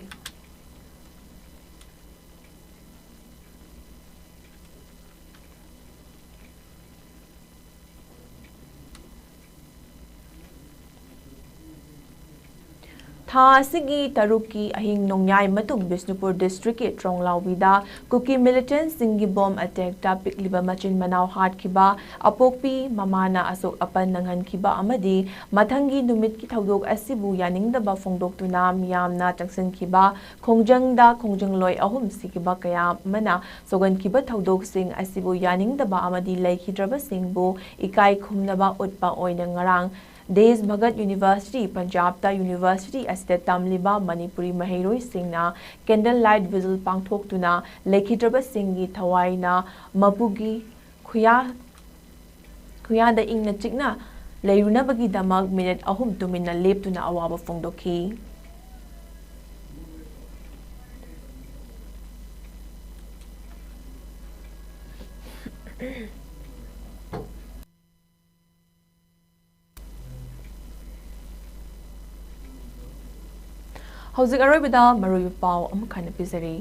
ꯊꯥ ꯑꯁꯤꯒꯤ ꯇꯔꯨꯛꯀꯤ ꯑꯍꯤꯡ ꯅꯣꯡꯌꯥꯏ ꯃꯇꯨꯡ ꯕꯤꯁꯅꯨꯄꯨꯔ district ꯀꯤ ꯇ꯭ꯔꯣꯡꯂꯥꯎꯕꯤꯗ ꯀꯨꯀꯤ militant ꯁꯤꯡꯒꯤ bomb attack ꯇ ꯄꯤꯛꯂꯤꯕ ꯃꯆꯤꯟ ꯃꯅꯥꯎ ꯍꯥꯠꯈꯤꯕ, ꯑꯄꯣꯛꯄꯤ ꯃꯃꯥꯅ ꯑꯁꯣꯛ ꯑꯄꯟ ꯅꯪꯍꯟꯈꯤꯕ ꯑꯃꯗꯤ ꯃꯊꯪꯒꯤ ꯅꯨꯃꯤꯠꯀꯤ ꯊꯧꯗꯣꯛ ꯑꯁꯤꯕꯨ ꯌꯥꯅꯤꯡꯗꯕ ꯐꯣꯡꯗꯣꯛꯇꯨꯅ ꯃꯤꯌꯥꯝꯅ ꯆꯪꯁꯤꯟꯈꯤꯕ ꯈꯣꯡꯖꯪꯗ ꯈꯣꯡꯖꯪꯂꯣꯏ ꯑꯍꯨꯝ ꯁꯤꯈꯤꯕ ꯀꯌꯥ ꯑꯃꯅ ꯁꯣꯛꯍꯟꯈꯤꯕ ꯊꯧꯗꯣꯛꯁꯤꯡ ꯑꯁꯤꯕꯨ ꯌꯥꯅꯤꯡꯗꯕ ꯑꯃꯗꯤ ꯂꯩꯈꯤꯗ꯭ꯔꯕꯁꯤꯡꯕꯨ ꯏꯀꯥꯏ ꯈꯨꯝꯅꯕ ꯎꯠꯄ ꯑꯣꯏꯅ ꯉꯔꯥꯡ ꯗꯦꯁ ꯚꯒꯠ ꯌꯨꯅꯤꯚꯔꯁꯤꯇꯤ, ꯄꯟꯖꯥꯕꯇ ꯌꯨꯅꯤꯚꯔꯁꯤꯇꯤ ꯑꯁꯤꯗ ꯇꯝꯂꯤꯕ ꯃꯅꯤꯄꯨꯔꯤ ꯃꯍꯩꯔꯣꯏꯁꯤꯡꯅ candle light vigil ꯄꯥꯡꯊꯣꯛꯇꯨꯅ ꯂꯩꯈꯤꯗ꯭ꯔꯕꯁꯤꯡꯒꯤ ꯊꯋꯥꯏꯅ ꯃꯄꯨꯒꯤ ꯈꯨꯌꯥ, ꯈꯨꯌꯥꯗ ꯏꯪꯅ ꯆꯤꯛꯅ ꯂꯩꯔꯨꯅꯕꯒꯤꯗꯃꯛ ꯃꯤꯅꯤꯠ ꯑꯍꯨꯝ ꯇꯨꯃꯤꯟꯅ ꯂꯦꯞꯇꯨꯅ ꯑꯋꯥꯕ ꯐꯣꯡꯗꯣꯛꯈꯤ꯫ ꯍꯧꯖꯤꯛ ꯑꯔꯣꯏꯕꯗ ꯃꯔꯨꯑꯣꯏꯕ ꯄꯥꯎ ꯑꯃꯨꯛ ꯍꯟꯅ ꯄꯤꯖꯔꯤ꯫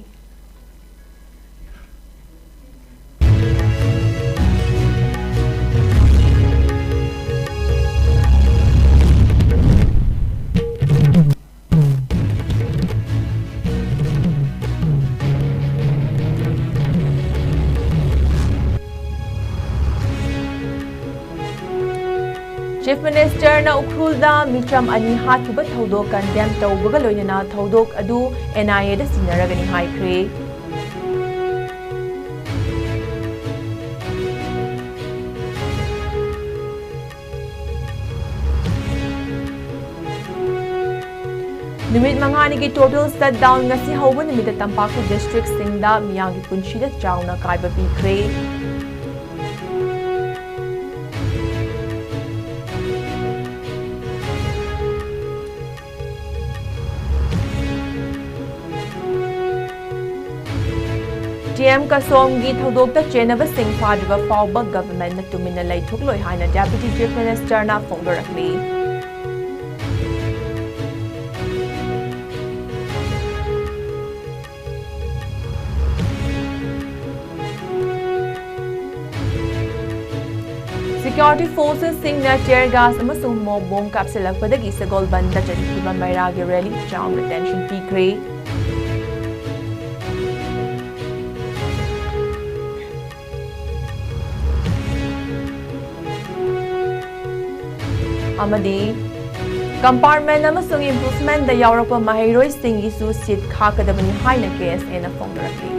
Chief Minister ꯅ ꯎꯈ꯭ꯔꯨꯜꯗ ꯃꯤꯆꯝ ꯑꯅꯤ ꯍꯥꯠꯈꯤꯕ ꯊꯧꯗꯣꯛ condemn ꯇꯧꯕꯒ ꯂꯣꯏꯅꯅ ꯊꯧꯗꯣꯛ ꯑꯗꯨ N I A ꯗ ꯁꯤꯟꯅꯔꯒꯅꯤ ꯍꯥꯏꯈ꯭ꯔꯦ꯫ ꯅꯨꯃꯤꯠ ꯃꯉꯥꯅꯤꯒꯤ total shutdown ꯉꯁꯤ ꯍꯧꯕ ꯅꯨꯃꯤꯠꯇ ꯇꯝꯄꯥꯛꯀꯤ districtꯁꯤꯡꯗ ꯃꯤꯌꯥꯝꯒꯤ ꯄꯨꯟꯁꯤꯗ ꯆꯥꯎꯅ ꯑꯀꯥꯏꯕ ꯄꯤꯈ꯭ꯔꯦ꯫ ꯗꯤ ꯑꯦꯝ ꯀꯥꯁꯣꯝꯒꯤ ꯊꯧꯗꯣꯛꯇ ꯆꯦꯟꯅꯕꯁꯤꯡ ꯐꯥꯗ꯭ꯔꯤꯕ ꯐꯥꯎꯕ governmentꯅ ꯇꯨꯃꯤꯟꯅ ꯂꯩꯊꯣꯛꯂꯣꯏ ꯍꯥꯏꯅ Deputy Chief Ministerꯅ ꯐꯣꯡꯗꯣꯔꯛꯂꯤ꯫ Security forcesꯁꯤꯡꯅ tear gas ꯑꯃꯁꯨꯡ mob bomb ꯀꯥꯞꯁꯤꯜꯂꯛꯄꯗꯒꯤ ꯁꯒꯣꯜꯕꯟꯗ ꯆꯠꯊꯈꯤꯕ ꯃꯩꯔꯥꯒꯤ rally ꯆꯥꯎꯅ tension ꯄꯤꯈ꯭ꯔꯦ꯫ ꯑꯃꯗꯤ compartment ꯑꯃꯁꯨꯡ impeachmentꯗ ꯌꯥꯎꯔꯛꯄ ꯃꯍꯩꯔꯣꯏꯁꯤꯡꯒꯤꯁꯨ seat ꯈꯥꯛꯀꯗꯕꯅꯤ ꯍꯥꯏꯅ ꯀꯦ ꯑꯦꯁ ꯑꯦꯅ ꯐꯣꯡꯗꯣꯔꯛꯂꯤ꯫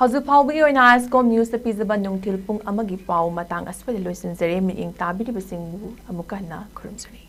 ꯍꯧꯖꯤꯛ ꯐꯥꯎꯕꯒꯤ ꯑꯣꯏꯅ ISCOM Newsꯇ ꯄꯤꯖꯕ ꯅꯨꯡꯊꯤꯜ ꯄꯨꯡ ꯑꯃꯒꯤ ꯄꯥꯎ ꯃꯇꯥꯡ ꯑꯁꯤꯗ ꯂꯣꯏꯁꯤꯟꯖꯔꯦ꯫ ꯃꯤꯠꯌꯦꯡ ꯇꯥꯕꯤꯔꯤꯕꯁꯤꯡꯕꯨ ꯑꯃꯨꯛꯀ ꯍꯟꯅ ꯈꯨꯔꯨꯝꯖꯔꯤ꯫